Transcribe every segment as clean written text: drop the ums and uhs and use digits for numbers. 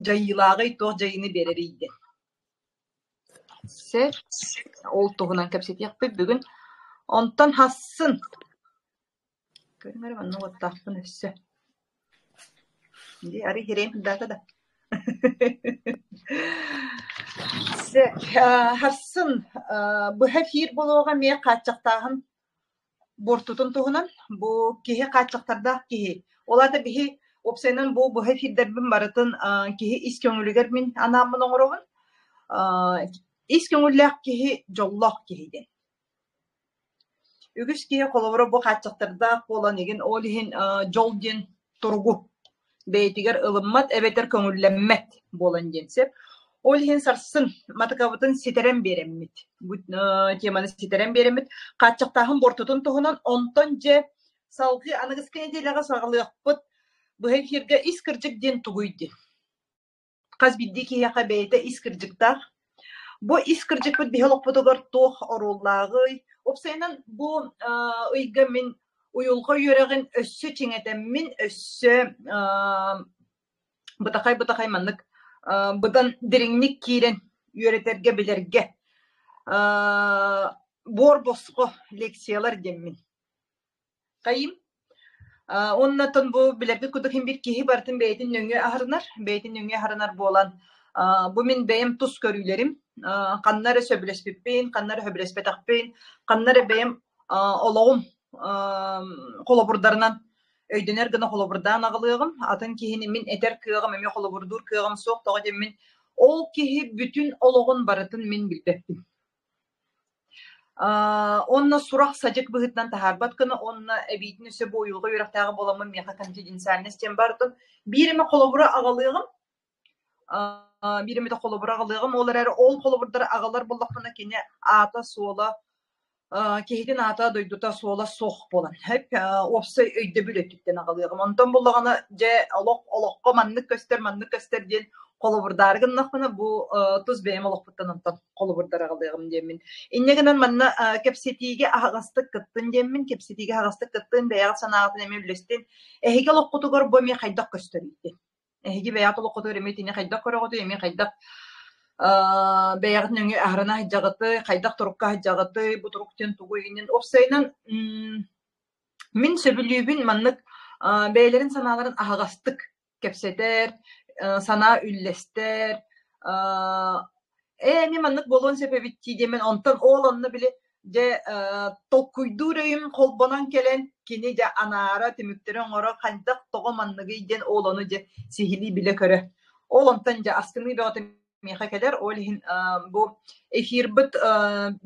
дьайыылааҕый, туох дьайыыны биэрэрий диэн. Сөп, ол туһунан кэпсэтиэхпит бүгүн. Онтон хассын Көрүҥ эрэ манна уоттаахпын өссө. Дии арый хирэйим сырдаата да. Сөп, харсын быһа эфир буолуоҕа эмиэ хааччахтааһын буортутун туһунан. Бу киһи хааччахтардаах киһи. Ол аата биһи уопсайынан бу быһа эфирдэрбин барытын киһи ис көҥүлүгэр мин анааммын оҥоробун. Ис көҥүллээх киһи дьоллоох киһи диэн. Үгүс киһи холобура бу хааччахтардаах буолан игин ол иһин дьол диэн туругу бэйэтигэр ылыммат эбэтэр көҥүллэммэт буолан диэн сөп. Ол иһин сарсын матыкабытын ситэрэн биэрэммит, бу теманы ситэрэн биэрэммит, хааччахтааһын буортутун туһунан, онтон дьэ салгыы аныгыскы нэдиэлэҕэ саҕалыахпыт быһа эфиргэ ис кырдьык диэн тугуй диэн. Хас биирдии киһиэхэ бэйэтэ ис кырдьыктаах. Бу ис кырдьыкпыт биһи олохпутугар туох оруоллааҕый? Уопсайынан бу ыйга мин уйулҕа үөрэҕин өссө чиҥэтэммин, өссө бытахай-бытахай маннык быдан дириҥник киирэн үөрэтэргэ, билэргэ буор босхо лекциялар диэммин Хайым Уонна бу билэргит курдук иһин биир киһи барытын бэйэтин нөҥүө аһарынар, бэйэтин нөҥүө аһарынар буолан, бу мин бэйэм тус көрүүлэрим, ханна эрэ сөбүлэспиппин, ханна эрэ сөбүлэспэтэхпин, ханна эрэ бэйэм олоҕум холобурдарынан өйдөнөр гына холобурдаан аҕалыаҕым. Атын киһини мин этэр кыаҕым, эмиэ холобурдуур кыаҕым суох. Тоҕо диэммин ол киһи бүтүн олоҕун барытын мин билбэппин. Онно сурах-садьык быһыытынан таһаарбат гына уонна эбиитин өссө бу уйулҕа үөрэхтээҕэ буоламмын миэхэ конфиденциальность диэн барытын биир эмэ холобуру аҕалыаҕым, биир эмэтэ холобуру аҕалыаҕым, ол эрээри ол холобурдары аҕалар буоллахпына кини аата-суола, киһитин аата, дойдута суола суох буолан сөп, уопсай өйдөбүл өттүттэн аҕалыаҕым. Онтон буллаҕына дьэ олох олоххо маннык көстөр, маннык көстөр диэн холобурдаары гыннахпына бу тус бэйэм олохпуттан онтон холобурдар аҕалыаҕым диэммин. Инньэ гынан манна кэпсэтиигэ аһаҕастык кыттын диэммин, кэпсэтиигэ аһаҕастык кыттын, бэйэҕит санааҕытын эмиэ үллэстин. Эһиги олоххутугар бу эмиэ хайдах көстөрүй диэн. Эһиги бэйэҕит олоххутугар эмиэ итини хайдах көрөҕүтүй, эмиэ хайдах бэйэҕит нөҥүө аһарына сылдьаҕытый, хайдах турукка сылдьаҕытый, бу турук диэн тугуй иннин. Уопсайынан мин сөбүлүүбүн маннык бэйэлэрин санааларын аһаҕастык кэпсэтэр, санаа үллэстэр, ээ эмиэ маннык буолуон сөп эбит дии диэммин онтон ол онно били дьэ толкуйдуур өйүм холбонон кэлэн кини дьэ анаара түмүктэри оҥоро хайдах тоҕо манныгый диэн ол ону дьэ сиһилии билэ-көрө. Ол онтон дьэ астыныы бөҕөтө миэхэ кэлэр. Ол иһин бу эфирбыт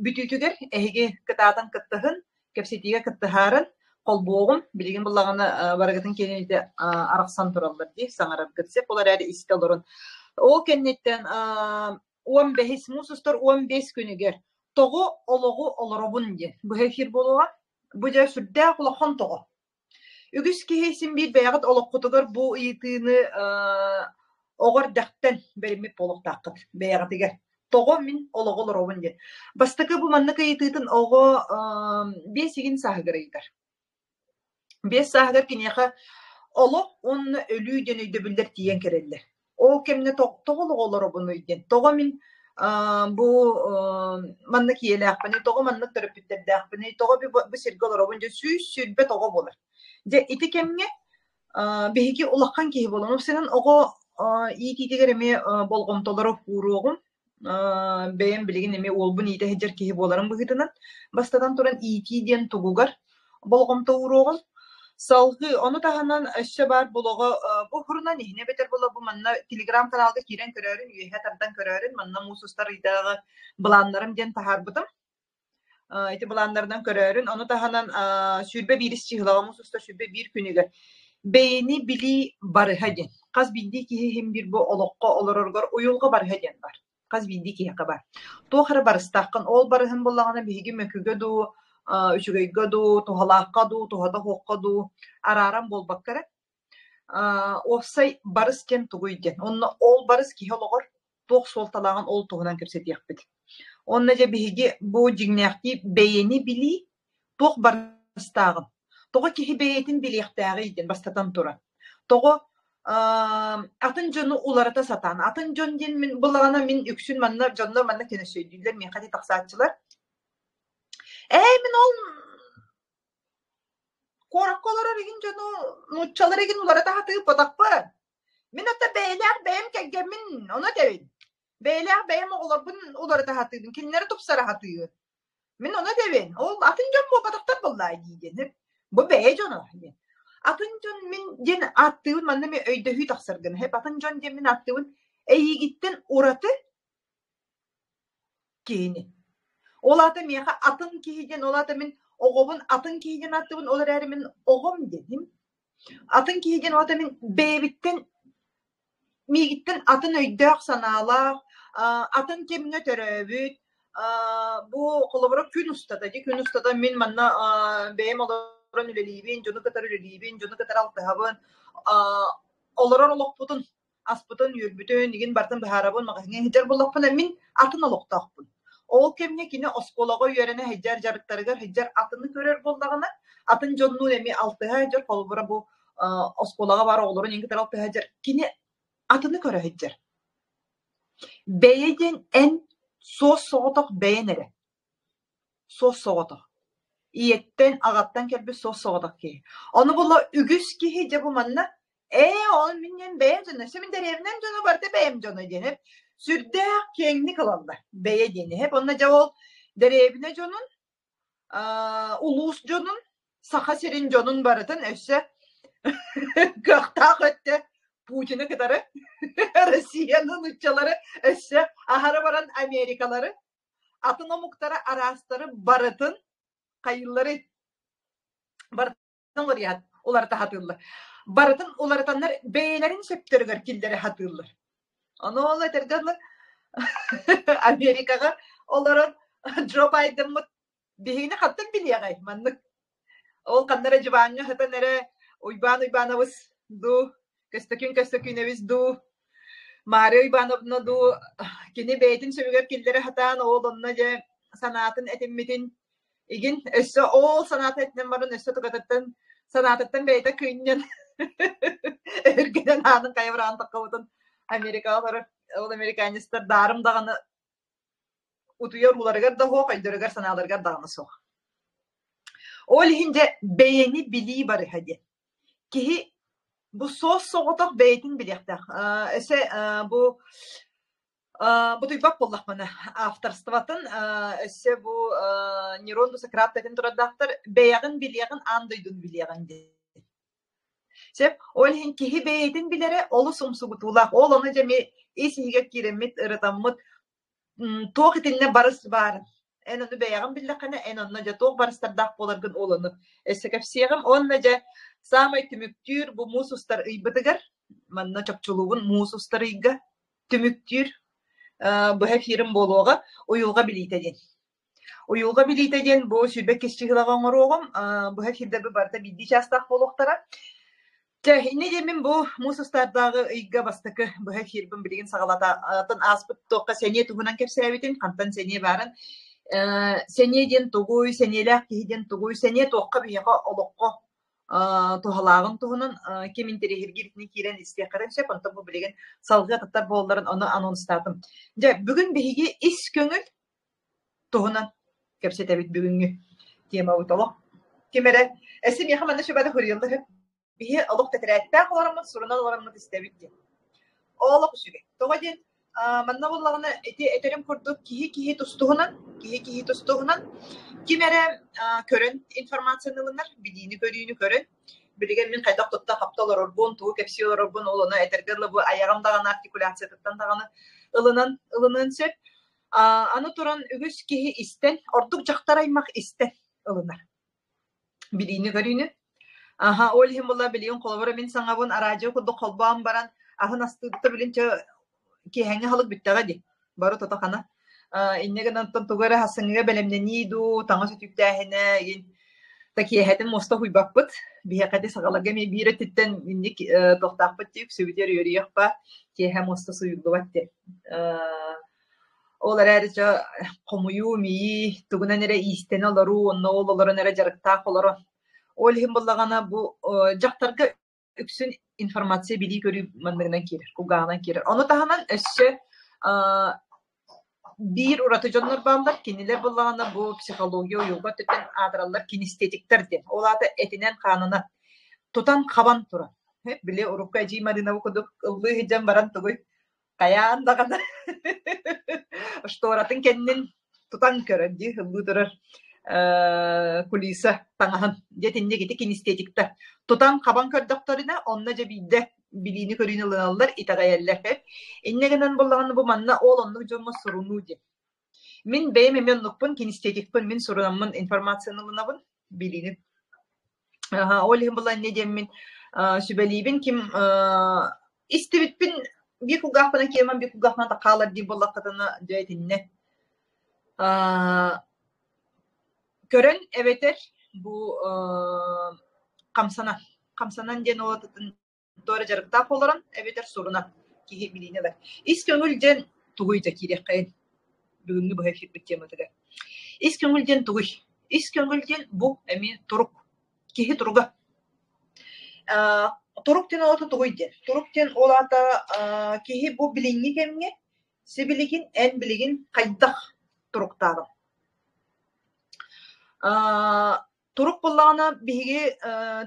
бүтүүтүгэр эһиги кытаатан кыттыһын, кэпсэтиигэ кыттыһаарын, холбуоҕум. Билигин буллаҕына барыгытын киэниитэ арахсан тураллар дии саҥараргыт сөп. Ол эрээри истэ олорун. Ол кэнниттэн 15 муус устар 15 күнүгэр тоҕо олоҕу олоробун диэн быһа эфир буолуоҕа. Бу дьэ сүрдээх улахан тоҕо. Үгүс киһи син биир бэйэҕит олоххутугар бу ыйытыыны оҕо эрдэхтэн бэриммит буолуохтааххыт бэйэҕитигэр. Тоҕо мин олоҕу олоробун диэн. Бастакы бу маннык ыйытыытын оҕо 5 игин сааһыгар ыйытар. 5 сааһыгар киниэхэ олох уонна өлүү диэн өйдөбүллэр тиийэн кэлэллэр. Ол кэмҥэ тоҕо олоҕу олоробунуй диэн, тоҕо мин бу маннык ийэлээхпиний, тоҕо маннык төрөппүттэрдээхпиний, тоҕо бу сиргэ олоробун диэн 120 тоҕо буолар. Дьэ ити кэмҥэ биһиги улахан киһи буолан, уопсайынан оҕо иитиитигэр эмиэ болҕомтолору ууруоҕум. Бэйэм билигин эмиэ уолбун иитэ сылдьар киһи буоларым быһыытынан, бастатан туран иитии диэн тугугар болҕомто ууруоҕум. Салгыы ону таһынан өссө баар булоҕо бу уһурунан иһинэ эбэтэр була бу манна телеграм-каналга киирэн көрөөрүн, үөһэ тардан көрөөрүн, манна муус устар ыйдааҕы былааннарым диэн таһаарбытым. Ити былааннарынан көрөөрүн, ону таһынан 21-ис чыһылаҕа муус устар 21 күнүгэр бэйэни билии барыһа диэн. Хас биирдии киһи иһин биир бу олоххо олороругар уйулҕа барыһа диэн бар. Хас биирдии киһиэхэ бар. Туох эрэ барыстааххын, ол барыһын буллаҕына биһиги мөкүгэ дуу, үчүгэйгэ дуу, туһалаахха дуу, туһата суохха дуу арааран буолбакка эрэ уопсай барыс диэн тугуй диэн. Онно ол барыс киһи олоҕор туох суолталааҕын ол туһунан кэпсэтиэхпит. Уонна дьэ биһиги бу дьиҥнээхтии бэйэни билии туох барыстааҕын, тоҕо киһи бэйэтин билиэхтээҕий диэн бастатан туран. Тоҕо Атын дьону уларыта сатаан. Атын дьон диэн мин былаҕана мин үксүн манна дьоннор манна көнөсөйдүүллэр, миэхэ ити тахсааччылар. Ээ, мин ол куоракка олорор игин дьону, нууччалар игин уларыта сатыыр Мин ата бэйэлээх бэйэм кэргэммин ону этэбин. Бэйэлээх бэйэм оҕолорбун уларыта сатыыбын, кинилэри тупсара сатыыбын. Мин ону этэбин, ол атын дьон буолбатахтар буоллаа дии диэн. Бу бэйэ дьоно диэн. Атын дьон мин диэн ааттыыбын манна эмиэ өйдөһүү тахсар гына. Атын дьон диэн мин ааттыыбын эйиигиттэн ураты киһини. Ол аата миэхэ атын киһи диэн, ол аата мин оҕобун атын киһи диэн ааттыыбын, ол эрээри мин оҕом диэтим. Атын киһи диэн ол аата мин бэйэбиттэн миигиттэн атын өйдөөх-санаалаах, атын кэмҥэ төрөөбүт, бу холобура күн устата дии, күн устата мин манна бэйэм олорон үлэлиибин, дьону кытары үлэлиибин, дьону кытары алтыһабын, олорор олохпутун аспытын, үөрбүтүн, игин барытын быһаарабын, маҕаһыыҥҥа сылдьар буоллахпына, мин атын олохтоохпун. Ол кэмҥэ кини оскуолаҕа үөрэнэ сылдьар, дьарыктарыгар сылдьар атыны көрөр буоллаҕына, атын дьоннуун эмиэ алтыһа сылдьар, холобура бу оскуолаҕа баар оҕолорун иҥ кытары алтыһа сылдьар, кини атыны көрө сылдьар. Бэйэ диэн эн суос-соҕотох бэйэн эрэ. Суос-соҕотох. Ийэттэн, аҕаттан кэлбит суос-соҕотох киһи. Ону була үгүс киһи дьэ бу манна ээ, ол мин диэн бэйэм дьоно, өссө мин дэриэбинэм дьоно барыта бэйэм дьоно диэн эп сүрдээх киэҥник ылаллар бэйэ диэни эп. Онно дьэ ол дэриэбинэ дьонун, улуус дьонун, Саха сирин дьонун барытын өссө кыахтаах өттө Путины кытары Россияны, нууччалары өссө аһара баран Америкалары атын омуктары араастары барытын хайыыллары барытын уларыйат уларыта сатыыллар. Барытын уларытаннар бэйэлэрин сөптөрүгэр киллэрэ сатыыллар. Ону ол этэргэ дылы Америкаҕа олорор Джо Байдеммыт биһигини хантан билиэҕэй маннык Ол ханна эрэ дьыбааҥҥа сытан эрэ Уйбаан Уйбаанабыс дуу, Көстөкүүн Көстөкүүнэбис дуу, Маарыйа Уйбаановна дуу кини бэйэтин сөбүгэр киллэрэ сатаан ол онно дьэ санаатын этиммитин игин өссө ол санаатын этинэн баран өссө тугатыттан санаатыттан бэйэтэ кыынньан өһүргэнэн аанын хайа быраҕан таххыбытын Америкаҕа олорор ол американецтар даарым даҕаны утуйар ууларыгар да суох, өйдөрүгэр-санааларыгар даҕаны суох. Ол иһин дьэ бэйэни билии барыһа диэн. Киһи бу суос-соҕотох бэйэтин билиэхтээх. Өссө бу бутуйбат буоллахпына авторствотын өссө бу Нерон Сократ этин турардаахтар бэйэҕин билиэҕин аан дойдуну билиэҕин диэн. Сөп. Ол иһин киһи бэйэтин билэрэ олус умсугутуулаах. Ол ону дьэ эмиэ ис-иһигэр киирэммит, ырытаммыт, туох итиннэ барыс баарын. Эн ону бэйэҕин биллэххинэ, эн онно дьэ туох барыстардаах буоларгын ол ону өссө кэпсиэҕим. Уонна дьэ саамай түмүктүүр бу муус устар ыйбытыгар, манна чопчулуубун муус устар ыйга түмүктүүр быһа эфирим буолуоҕа уйулҕа билиитэ диэн. Уйулҕа билиитэ диэн бу 22 чыһылаҕа оҥоруоҕум, быһа эфирдэрбит барыта биирдии чаастаах буолуохтара. Чэ, инньэ диэммин бу муус устаардааҕы ыйга бастакы быһа эфирбин билигин саҕалатан ааспыт туохха сэниэ туһунан кэпсээбитим, хантан сэниэ баарын. Сэниэ диэн тугуй, сэниэлээх киһи диэн тугуй, сэниэ туохха биһиэхэ олоххо туһалааҕын туһунан ким интэриэһиргиир итини киирэн истиэххитин сөп, онтон бу билигин салгыы атыттар буолларын ону анонстаатым. Дьэ, бүгүн биһиги ис көҥүл туһунан кэпсэтэбит бүгүҥҥү темабыт олох. Ким эрэ эссе миэхэ манна сүбэдэ суруйаллар үһү. Биһи олох тэтэрээттээх олороммут, сурунан олороммут истэбит диэн. Олох үчүгэй. Тоҕо диэн манна буоллаҕына ити этэрим курдук киһи киһи тустуһунан, киһи киһи тустуһунан ким эрэ көрөн информацияны ылынар, билиини-көрүүнү көрөн, билигин мин хайдах тутта-хапта олорорбун, тугу кэпсии олорорбун ол ону этэргэ дылы бу айаҕым даҕаны артикуляциятыттан даҕаны ылынан ылыныан сөп. Аны туран үгүс киһи истэн, ордук дьахтар аймах истэн ылынар билиини-көрүүнү. Аһа, ол иһин буолла билигин холобура мин саҥабын араадьыйа курдук холбоон баран аһын астыырта билин чэ киэһэҥҥи аһылык бүттэҕэ дии. Бары тото-хана. Инньэ гынан оттон тугу эрэ саҥыга бэлэмнэнии дуу, таҥас өтүүктээһинэ игин та киэһэтин муоста уһуйбаппыт. Биһиэхэ ити саҕаларга эмиэ биир өттүттэн инник туохтаахпыт дии, үксүбүтүгэр үөрүйэх баар, киэһэ муоста суйуллубат диэн. Ол эрээри дьэ хомуйуу, имийии, тугунан эрэ иистэнэ олоруу, онно ол олорон эрэ дьарыктаах олорон. Ол иһин буоллаҕына бу дьахтарга үксүн информация билии-көрүү манныгынан киирэр, кулгааҕынан киирэр. Ону таһынан өссө биир ураты дьоннор бааллар, кинилэр буоллаҕына бу психология уйулҕа өттүттэн аатыраллар кинестетиктэр диэн. Ол аата этинэн-хаанынан тутан-хабан туран. Били урукку Эдьиий Марина курдук ыллыы сылдьан баран тугуй хайаан даҕаны шторатын кэннин тутан көрөн дии ыллыы турар кулиса таҥаһын дьэ итинник ити кинестетиктэр тутан-хабан көрдөхтөрүнэ онно дьэ биирдэ билиини-көрүүнү ылыналлар итэҕэйэллэр инньэ гынан буоллаҕына бу манна ол оннук дьоҥҥо сурунуу диэн мин бэйэм эмиэ оннукпун кинестетикпын мин сурунаммын информацияны ылынабын билиини Ол иһин буолла инньэ диэммин сүбэлиибин ким истибиппин биир кулгаахпынан киэмэн биир кулгаахпынан хаалар диир буоллаххытына дьэ итиннэ көрөн эбэтэр бу хамсанан хамсанан диэн уолаттан туох эрэ дьарыктаах олорон эбэтэр сурунан киһи билиини ылар. Ис көҥүл диэн тугуй да киириэххэйин бүгүҥҥү быһа эфирбит тематыгар. Ис көҥүл диэн тугуй? Ис көҥүл диэн бу эмиэ турук. Киһи туруга. Турук диэн ол аата тугуй диэн? Турук диэн ол аата киһи бу билиҥҥи кэмҥэ сибилигин эн билигин хайдах туруктааҕын. Турук буоллаҕына биһиги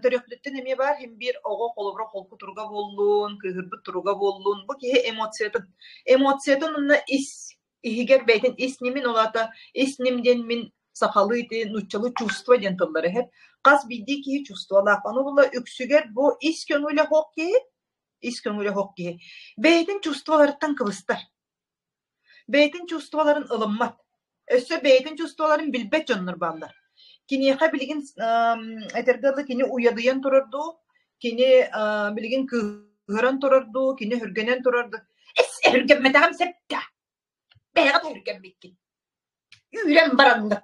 төрүөхпүтүттэн эмиэ баар иһин биир оҕо холобура холку туруга буоллун, кыыһырбыт туруга буоллун, бу киһи эмоциятын эмоциятын уонна ис иһигэр бэйэтин ис ньимин, ол аата ис ньим диэн мин сахалыы ити нууччалыы чувство диэн тыллары иһэр. Хас биирдии киһи чувстволаах. Ону була үксүгэр бу ис көҥүлэ суох киһи, ис көҥүлэ суох киһи бэйэтин чувстволарыттан кыбыстар. Бэйэтин чувстволарын ылыммат, өссө бэйэтин чувстволарын билбэт дьоннор бааллар. Киниэхэ билигин этэргэ дылы кини уйадыйан турар дуу, кини билигин кыыһыран турар дуу, кини өһүргэнэн турар дуу. Эс, өһүргэммэтэҕим сөптөөх. Бэйэҕит өһүргэммиккин. Үүрэн баранна.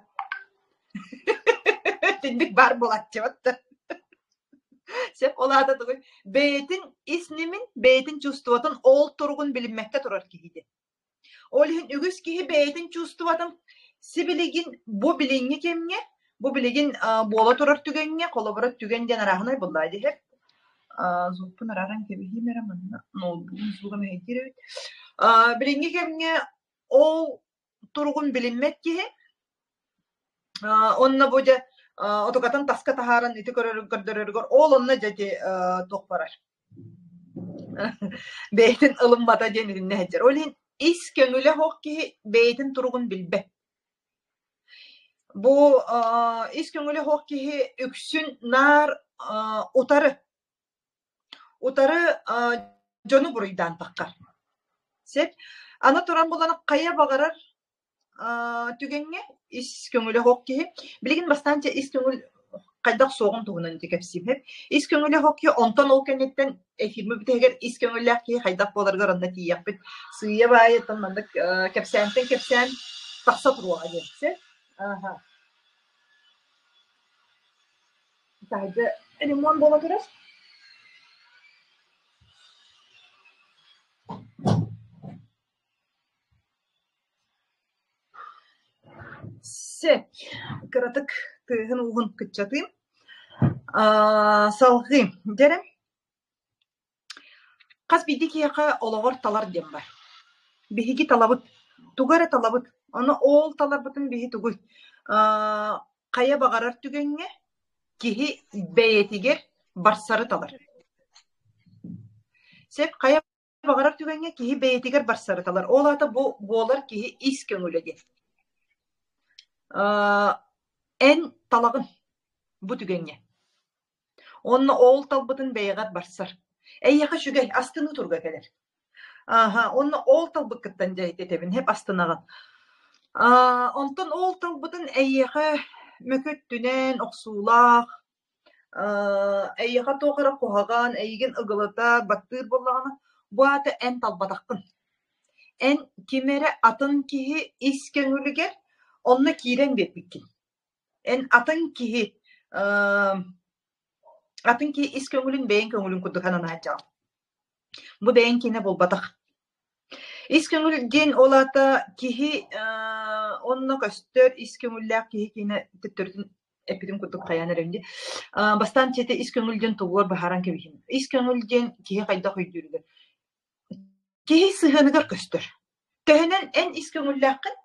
Итинник баар буолааччыбат Сөп, ол аата тугуй? Бэйэтин ис ньимин, бэйэтин чувствотын ол туругун билиммэккэ турар киһи Ол иһин үгүс киһи бэйэтин чувствотын сибилигин бу билиҥҥи кэмҥэ, бу билигин буола турар түгэҥҥэ, холобура түгэн диэн арааһынай буоллаа диһэр. Звукпун арааран кэбиһиим эрэ манна ноутбугум звуга мэһэйдиир эбит. Билиҥҥи кэмҥэ ол туругун билиммэт киһи онно бу дьэ отукатын таска таһааран ити көрдөрөрүгэр ол онно дьэ ити туох барар бэйэтин ылыммата диэн итиннэ сылдьар. Ол иһин ис көҥүлэ суох киһи бэйэтин туругун билбэт. Бу ис көҥүлэ суох киһи үксүн наар утары утары дьону буруйдаан таххар. Сөп. Аны туран булан хайа баҕарар түгэҥҥэ ис көҥүлэ суох киһи билигин бастаан ис көҥүл хайдах суоҕун туһунан ити кэпсиим. Ис көҥүлэ суох киһи онтон ол кэнниттэн эфирмэ бүтэһигэр ис көҥүллээх киһи хайдах буоларыгар онно тиийиэхпит. Сыыйа баайыттан маннык кэпсээнтэн кэпсээн тахса туруоҕа диэн. Сөп. Аха. Таһырдьа ремонт буола турар. Сөп, кыратык тыаһын-ууһун кыччатыым. Салҕыы дьэрэ Хас биирдии киһиэхэ олоҕор талар диэн баар. Биһиги талабыт, тугу эрэ талабыт. Ону ол таларбытын биһи тугуй? Хайа баҕарар түгэҥҥэ киһи бэйэтигэр барсары талар. Сөп, хайа баҕарар түгэҥҥэ киһи бэйэтигэр барсары талар. Ол аата бу буолар киһи ис көҥүлэ диэн. Эн талаҕын бу түгэҥҥэ. Уонна ол талбытын бэйэҕэр барсар. Эйиэхэ үчүгэй, астыныы туруга кэлэр. Ааһа, уонна ол талбыккыттан дьэ этэбин, һэп астынаҕын. Онтон ол талбытын эйиэхэ мөкү өттүнэн охсуулаах, эйиэхэ туох эрэ куһаҕан, эйигин ыгылытар, баттыыр буоллаҕына, бу аата эн талбатаххын. Эн ким эрэ атын киһи ис көҥүлүгэр онно киирэн биэрбиккин. Эн атын киһи атын киһи ис көҥүлүн бэйэҥ көҥүлүн курдук сананааччаҕын. Бу бэйэҥ киэнэ буолбатах. Ис көҥүл диэн ол аата киһи онно көстөр ис көҥүллээх киһи киэнэ төттөрүтүн эппитим курдук хайаан эрэбин дии. Бастаан чиэтэ ис көҥүл диэн тугугар быһааран кэбиһиим. Ис көҥүл диэн киһи хайдах өйдүүрүгэр. Киһи сыһыаныгар көстөр. Төһөнөн эн ис көҥүллээххин,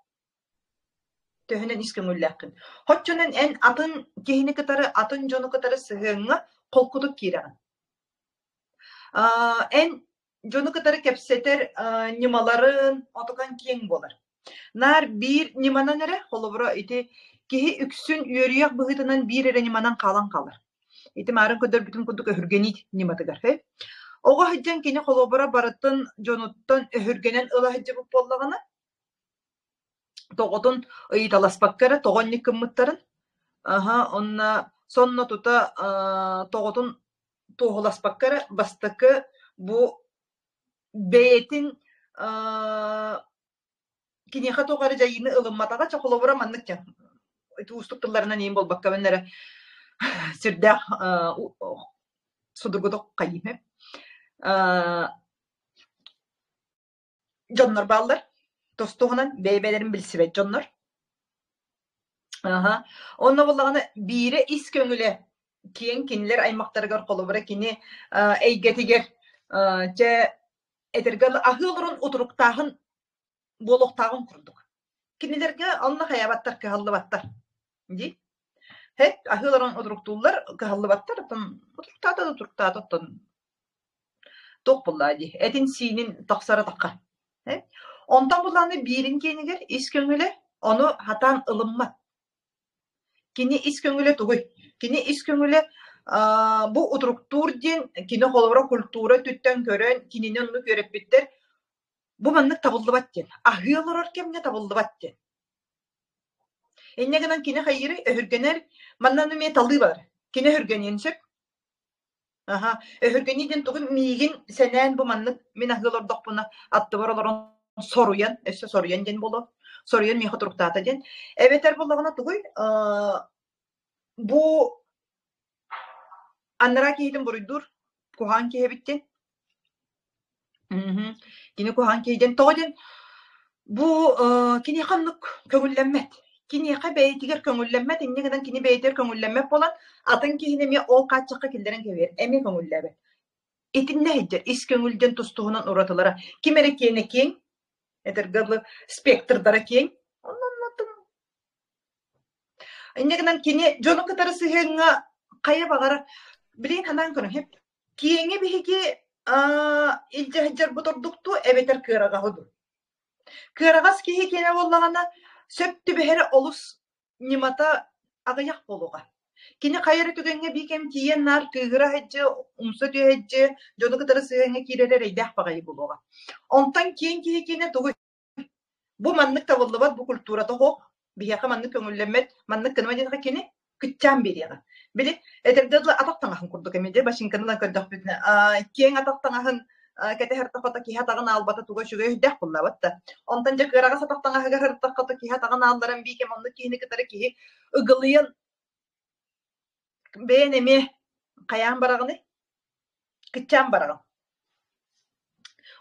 төһөнөн ис көҥүллээххин. Оччонон эн атын киһини кытары, атын дьону кытары сыһыаҥҥа холкутук киирэҕин. Эн дьону кытары кэпсэтэр ньымаларын отукан киэҥ буолар. Наар биир ньыманан эрэ, холобура, ити киһи үксүн үөрүйэх быһыытынан биир эрэ ньыманан хаалан хаалар. Ити маарын көрдөрбүтүм курдук өһүргэнии ньыматыгар. Оҕо сылдьан кини холобура барытын дьонуттан өһүргэнэн ыла сылдьыбыт буоллаҕына, тоҕотун ыйыталаспакка эрэ тоҕо инник гыммыттарын, аһа, онно сонно тута тоҕотун туоһуласпакка эрэ бастакы бу бэйэтин киниэхэ туох эрэ дьайыыны ылымматаҕа, чэ холобура маннык дьэ ити уустук тылларынан иин буолбаккабын эрэ сүрдээх судургутук хайыым Дьоннор бааллар, тус-туһунан бэйэ-бэйэлэрин билсибэт дьоннор. Аһа. Онно буоллаҕына биирэ ис көҥүлэ киэҥ кинилэр аймахтарыгар холобура кини эйгэтигэр чэ этэргэ дылы аһыы олорон утуруктааһын буолуохтааҕын курдук. Кинилэргэ онно хайаабаттар, кыһаллыбаттар дии. Һэт аһыы олорон утуруктууллар, кыһаллыбаттар, оттон утуруктаата да утуруктаата оттон туох буоллаа дии, этин-сиинин тахсара тахха. Онтон булааны биирин киэнигэр ис көҥүлэ ону хатаан ылыммат. Кини ис көҥүлэ тугуй? Кини ис көҥүлэ бу утуруктуур диэн кини холобура культура өттүттэн көрөн кинини оннук үөрэппиттэр бу маннык табыллыбат диэн. Аһыы олорор кэмҥэ табыллыбат диэн. Инньэ гынан кини хайыырый өһүргэнэр, манна эмиэ талыы бар. Кини өһүргэниэн сөп, Аһа, өһүргэнии диэн тугун миигин сэнээн бу маннык мин аһыы олордохпуна аттыбар олорон соруйан, өссө соруйан диэн буолуо, соруйан миэхэ туруктаата диэн. Эбэтэр буоллаҕына тугуй, бу анараа киһитин буруйдуур куһаҕан киһи эбит диэн. Мгм. Кини куһаҕан киһи диэн тоҕо диэн бу киниэхэ оннук көҥүллэммэт. Киниэхэ бэйэтигэр көҥүллэммэт, инньэ гынан кини бэйэтигэр көҥүллэммэт буолан, атын киһини эмиэ ол хааччахха киллэрэн кэбиһэр, эмиэ көҥүллээбэт. Итиннэ сылдьар ис көҥүл диэн тус-туһунан уратылара. Ким эрэ киэнэ киэҥ, этэргэ дылы спектрдара киэҥ, онон Инньэ гынан кини дьону кытары сыһыаҥҥа хайа баҕарар билигин санаан көрүҥ Киэҥи биһиги илдьэ сылдьарбыт ордук дуу эбэтэр кыараҕаһы дуу? Кыараҕас киһи киэнэ буоллаҕына, сөп түбэһэрэ олус ньымата аҕыйах буолуоҕа. Кини хайа эрэ түгэҥҥэ биир кэм тиийэн наар кыыһыра сылдьыа, умса түһэ сылдьыа, дьону кытары сыһыаҥҥа киирэрэ эрэйдээх баҕайы буолуоҕа. Онтон киэҥ киһи киэнэ тугуй? Бу маннык табыллыбат, бу культурата суох, биһиэхэ маннык көҥүллэммэт, маннык гыныма диэтэххэ кини кыччаан биэриэҕэ. Били этэргэ дылы атах таҥаһын курдук эмиэ дии бачыыҥканы ылан көрдөхпүтүнэ киэҥ атах таҥаһын кэтэһэр тохото киһи атаҕын аалбата туга үчүгэй өйдөөх буоллаабат да. Онтон дьэ кыараҕас атах таҥаһыгар сырыттахха киһи атаҕын аалларан биикэм оннук киһини кытары киһи ыгылыйан бэйэн эмиэ хайаан бараҕыный? Кыччаан бараҕын.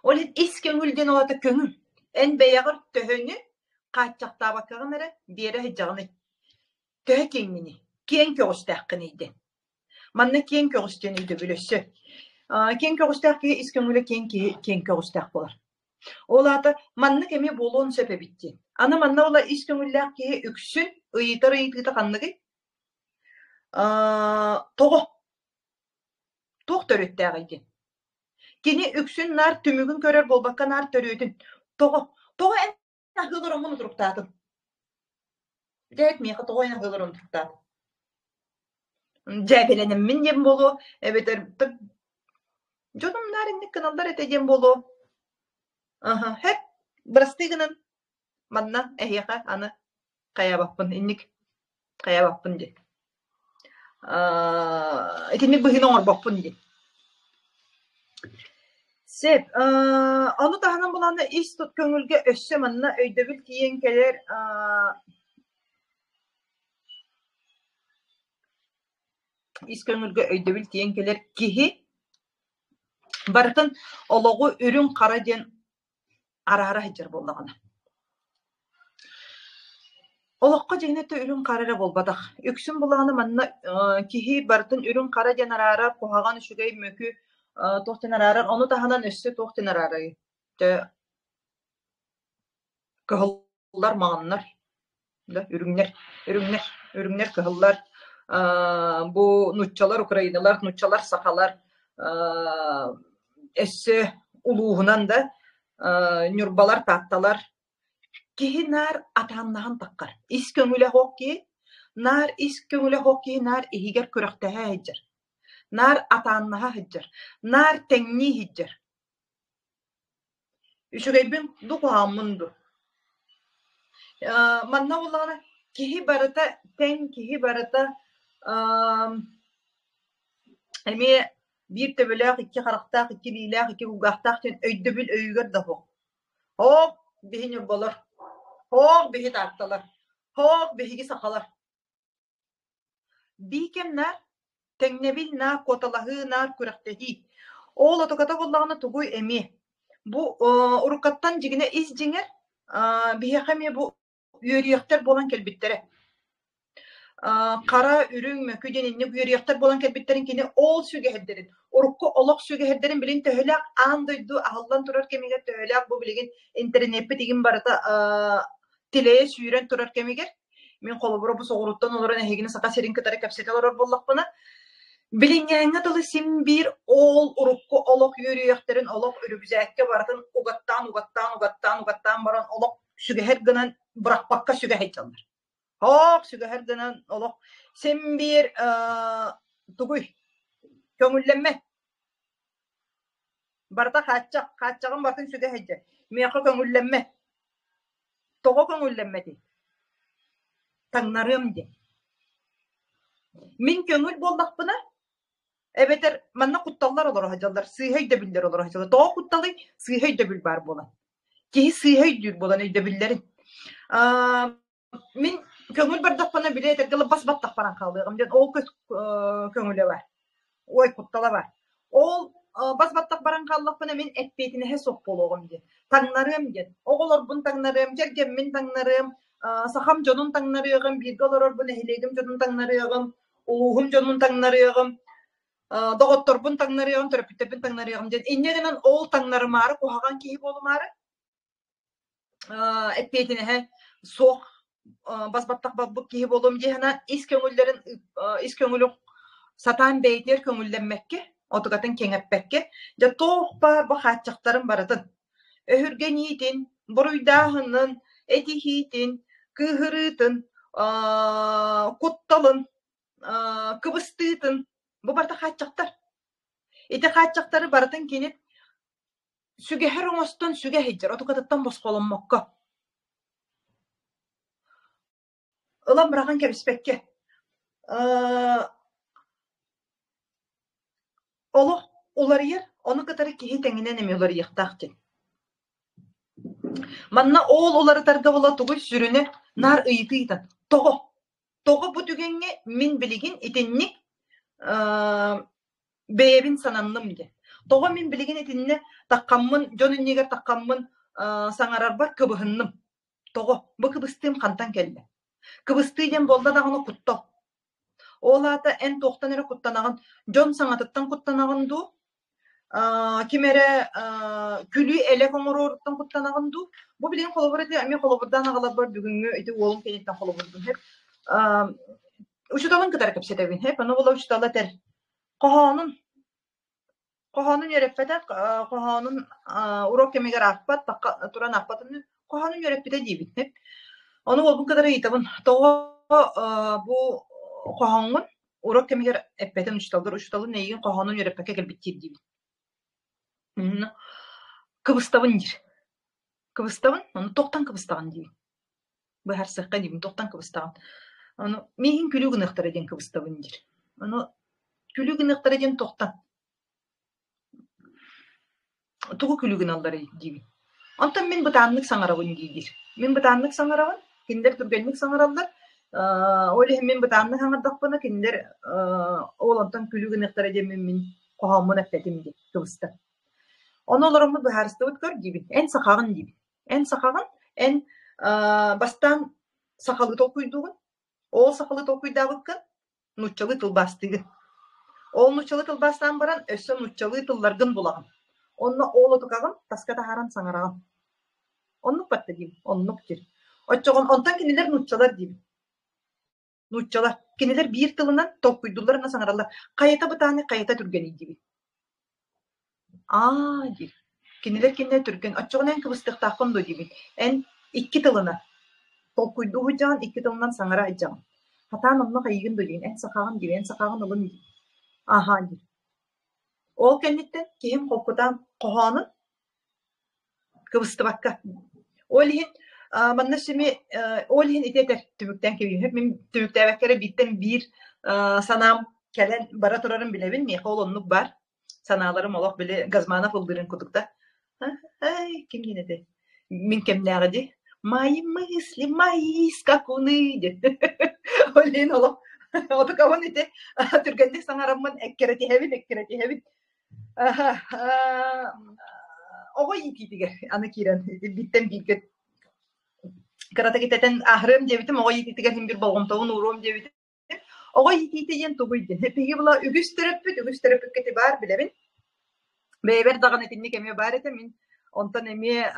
Ол иһин ис көҥүл диэн ол аата көҥүл. Эн бэйэҕэр төһөнү хааччахтаабаккаҕын эрэ биэрэ сылдьаҕыный? Төһө киэҥҥиний? Киэҥ көҕүстээххиний диэн. Манна киэҥ көҕүс диэн өйдөбүл өссө. Киэҥ көҕүстээх киһи ис көҥүлэ киэҥ киһи киэҥ көҕүстээх буолар. Ол аата маннык эмиэ буолуон сөп эбит диэн. Аны манна ыла ис көҥүллээх киһи үксүн ыйытар ыйытыыта ханныгый? Тоҕо? Туох төрүөттээҕий диэн. Кини үксүн наар түмүгүн көрөр буолбакка наар төрүөтүн. Тоҕо? Тоҕо эн аһыы олороммун утуруктаатым? Дьэ, миэхэ тоҕо эн аһыы олорон утуруктаатым? Дьээбэлэнэммин диэн буолуо, эбэтэр дьонум наар инник гыналлар этэ диэн буолуо. Аһа, һэп, бырастыы гынан манна эһиэхэ аны хайаабаппын, инник хайаабаппын диэн. Итинник быһыыны оҥорбоппун диэн. Сөп. Ону таһынан булаана ис тут көҥүлгэ өссө манна өйдөбүл тиийэн кэлэр ис көҥүлгэ өйдөбүл тиийэн кэлэр киһи барытын олоҕу үрүҥ-хара диэн араара сылдьар буоллаҕына. Олоххо дьиҥинэ өттө үрүҥ-хара эрэ буолбатах. Үксүн булаҕына манна киһи барытын үрүҥ-хара диэн араарар, куһаҕан, үчүгэй, мөкү туох диэн араарар, ону таһынан өссө туох диэн араарарый? Дьэ кыһыллар, маҥаннар, да, үрүҥнэр, үрүҥнэр, үрүҥнэр, кыһыллар, бу нууччалар, украиналар, нууччалар, сахалар, өссө улууһунан да ньурбалар, таатталар Киһи наар атааннаһан таххар, ис көҥүлэ суох киһи, наар ис көҥүлэ суох киһи наар иһигэр күрэхтэһэ сылдьар, наар атааннаһа сылдьар, наар тэҥнии сылдьар. Үчүгэйбин ду куһаҕаммын ду. Манна буоллаҕына киһи барыта тэҥ, киһи барыта эмиэ биир төбөлөөх, икки харахтаах, икки илиилээх, икки кулгаахтаах диэн өйдөбүл өйүгэр да суох. Һоох, биһи ньурбалар, һоох, биһи таатталар, һоох, биһиги сахалар. Биикэм наар тэҥнэбил наар куоталаһыы наар күрэхтэһии. Ол отуката буоллаҕына тугуй эмиэ. Бу уруккаттан дьигинэ ис дьиҥэр биһиэхэ эмиэ бу үөрүйэхтэр буолан кэлбиттэрэ. Хара, үрүҥ, мөкү диэн инник үөрүйэхтэр буолан кэлбиттэрин кини ол сүгэһэрдэрин, урукку олох сүгэһэрдэрин билин төһөлөөх аан дойду аһыллан турар кэмигэр төһөлөөх бу билигин интэриниэппит игин барыта тилэйэ сүүрэн турар кэмигэр мин холобура бу соҕурууттан олорон эһигини Саха сирин кытары кэпсэтэ олорор буоллахпына, билиҥҥээҥҥэ дылы син биир ол урукку олох үөрүйэхтэрин олох үрүкзээккэ барытын угаттаан угаттаан угаттаан угаттаан баран олох сүгэһэр гынан бырахпакка сүгэ сылдьаллар. Һоох сүгэһэр гынан олох син биир тугуй көҥүллэммэт. Барыта хааччах, хааччаҕын барытын сүгэ сылдьар. Миэхэ көҥүллэммэт. Тоҕо көҥүллэммэтий? Таҥнарыам диэн. Мин көҥүл буоллахпына, эбэтэр манна кутталлар олоро сылдьаллар, сыыһа өйдөбүллэр олоро сылдьаллар. Тоҕо кутталый? Сыыһа өйдөбүл баар буолан. Киһи сыыһа өйдүүр буолан өйдөбүллэрин. Мин көҥүл бардахпына били этэргэ дылы бас баттах баран хаалыаҕым диэн ол көҥүлэ бар. Ой, куттала бар. Ол бас баттах баран хааллахпына мин эппиэтинэһэ суох буолуоҕум диэн. Таҥнарыам диэн. Оҕолорбун таҥнарыам, кэргэммин таҥнарыам, сахам дьонун таҥнарыаҕым, бииргэ олорорбун нэһилиэгим дьонун таҥнарыаҕым, улууһум дьонун таҥнарыаҕым, доҕотторбун таҥнарыаҕым, төрөппүттэрбин таҥнарыаҕым диэн. Инньэ гынан ол таҥнарымаары куһаҕан киһи буолумаары эппиэтинэһэ суох бас баттах барбыт киһи буолуом дии санаан ис көҥүллэрин ис көҥүлүн сатаан бэйэтигэр көҥүллэммэккэ, отугатын кэҥэппэккэ, дьэ туох баар бу хааччахтарын барытын өһүргэниитин, буруйдааһынын, этиһиитин, кыыһырыытын, кутталын, кыбыстыытын бу барыта хааччахтар. Ити хааччахтары барытын кини сүгэһэр оҥостон сүгэ сылдьар, отукатыттан босхоломмокко. Ылан быраҕан кэбиспэккэ. Олох уларыйар, ону кытары киһи тэҥинэн эмиэ уларыйыахтаах диэн. Манна ол уларытарга була тугуй сүрүнэ наар ыйытыы ыытан тоҕо? Тоҕо бу түгэҥҥэ мин билигин итинник бэйэбин сананным диэн. Тоҕо мин билигин итиннэ таххаммын, дьон иннигэр таххаммын саҥарарбар кыбыһынным. Тоҕо? Бу кыбыстыым хантан кэллэ? Кыбыстыы диэн буолла даҕаны куттал. Ол аата эн туохтан эрэ куттанаҕын, дьон саҥатыттан куттанаҕын дуу, ким эрэ күлүү-элэк оҥороруттан куттанаҕын дуу? Бу билигин холобур ити эмиэ холобурдаан аҕаларбар бүгүҥҥү ити уолум кэнниттэн холобурдум һэп. Учууталын кытары кэпсэтэбин һэп. Ону була учуутала этэр: хоһоонун Хоһоонун үөрэппэтэх, хоһоонун уруок кэмигэр аахпат, туран аахпатын хоһоонун үөрэппитэ диибин. Ону уолбун кытары ыйытабын, тоҕо бу хоһооҥҥун уруок кэмигэр эппэтин учууталгар, учууталын эйигин хоһоонун үөрэппэккэ кэлбит диир диибин. Кыбыстабын диир. Кыбыстабын, ону туохтан кыбыстаҕын диибин. Быһаарсыахха диибин, туохтан кыбыстаҕын. Ону миигин күлүү гыныахтара диэн кыбыстабын диир. Ону күлүү гыныахтара диэн туохтан? Тугу күлүү гыналларый диибин. Онтон мин бытааннык саҥарабын дии-диир. Мин бытааннык саҥарабын, кинилэр түргэнник саҥараллар. Ол иһин мин бытааннык саҥардахпына, кинилэр ол онтон күлүү гыныахтара диэн мин хоһооммун эппэтим диэн кыбыстар. Ону олороммут быһаарыстыбыт көр диибин. Эн сахаҕын диибин. Эн сахаҕын, эн бастаан Сахалыы толкуйдуугун, ол сахалыы толкуйдаабыккын нууччалыы тылбаастыыгын. Ол нууччалыы тылбаастаан баран, өссө нууччалыы тылларгын булаҕын. Онно ол отукаҕын таска таһааран саҥараҕын. Оннук батта диим, оннук диир. Оччоҕун онтон кинилэр нууччалар диибин. Нууччалар. Кинилэр биир тылынан толкуйдууллар саҥараллар. Хайата бытааный, хайата түргэний диибин. Аа диир. Кинилэр кинилэр түргэн. Оччоҕуна эн кыбыстыахтааххын дуо диибин. Эн икки тылынан толкуйдуу сылдьаҕын, икки тылынан саҥара сылдьаҕын. Хатаан онно хайыыгын дуо диибин. Эн сахаҕын диибин, эн сахаҕын ылын диир. Аһаа диир. Ол кэнниттэн киһим холкутаан хоһоонун кыбыстыбакка. Ол иһин манна сими ол иһин ити этэр түмүктээн кэбиһэр. Мин түмүктээбэккэ эрэ бииртэн биир санаам кэлэн бара турарын билэбин. Миэхэ ол оннук баар. Санааларым олох били Газманов ыллыырын курдук да. Ай, ким диэн этэй? Мин кэмнээҕи дии. Мои мысли, мои скакуны диэн. Ол иһин олох отукабын ити түргэнник саҥараммын эккирэтиһэбин, эккирэтиһэбин. Оҕо иитиитигэр аны киирэн бииртэн бииргэ кыратык итэтэн аһарыам диэбитим, оҕо иитиитигэр син биир болҕомтобун ууруом диэбитим. Оҕо иитиитэ диэн тугуй диэн. Биһиги була үгүс төрөппүт, үгүс төрөппүккэ ити баар билэбин. Бэйэбэр даҕаны итинник эмиэ баар этэ. Мин онтон эмиэ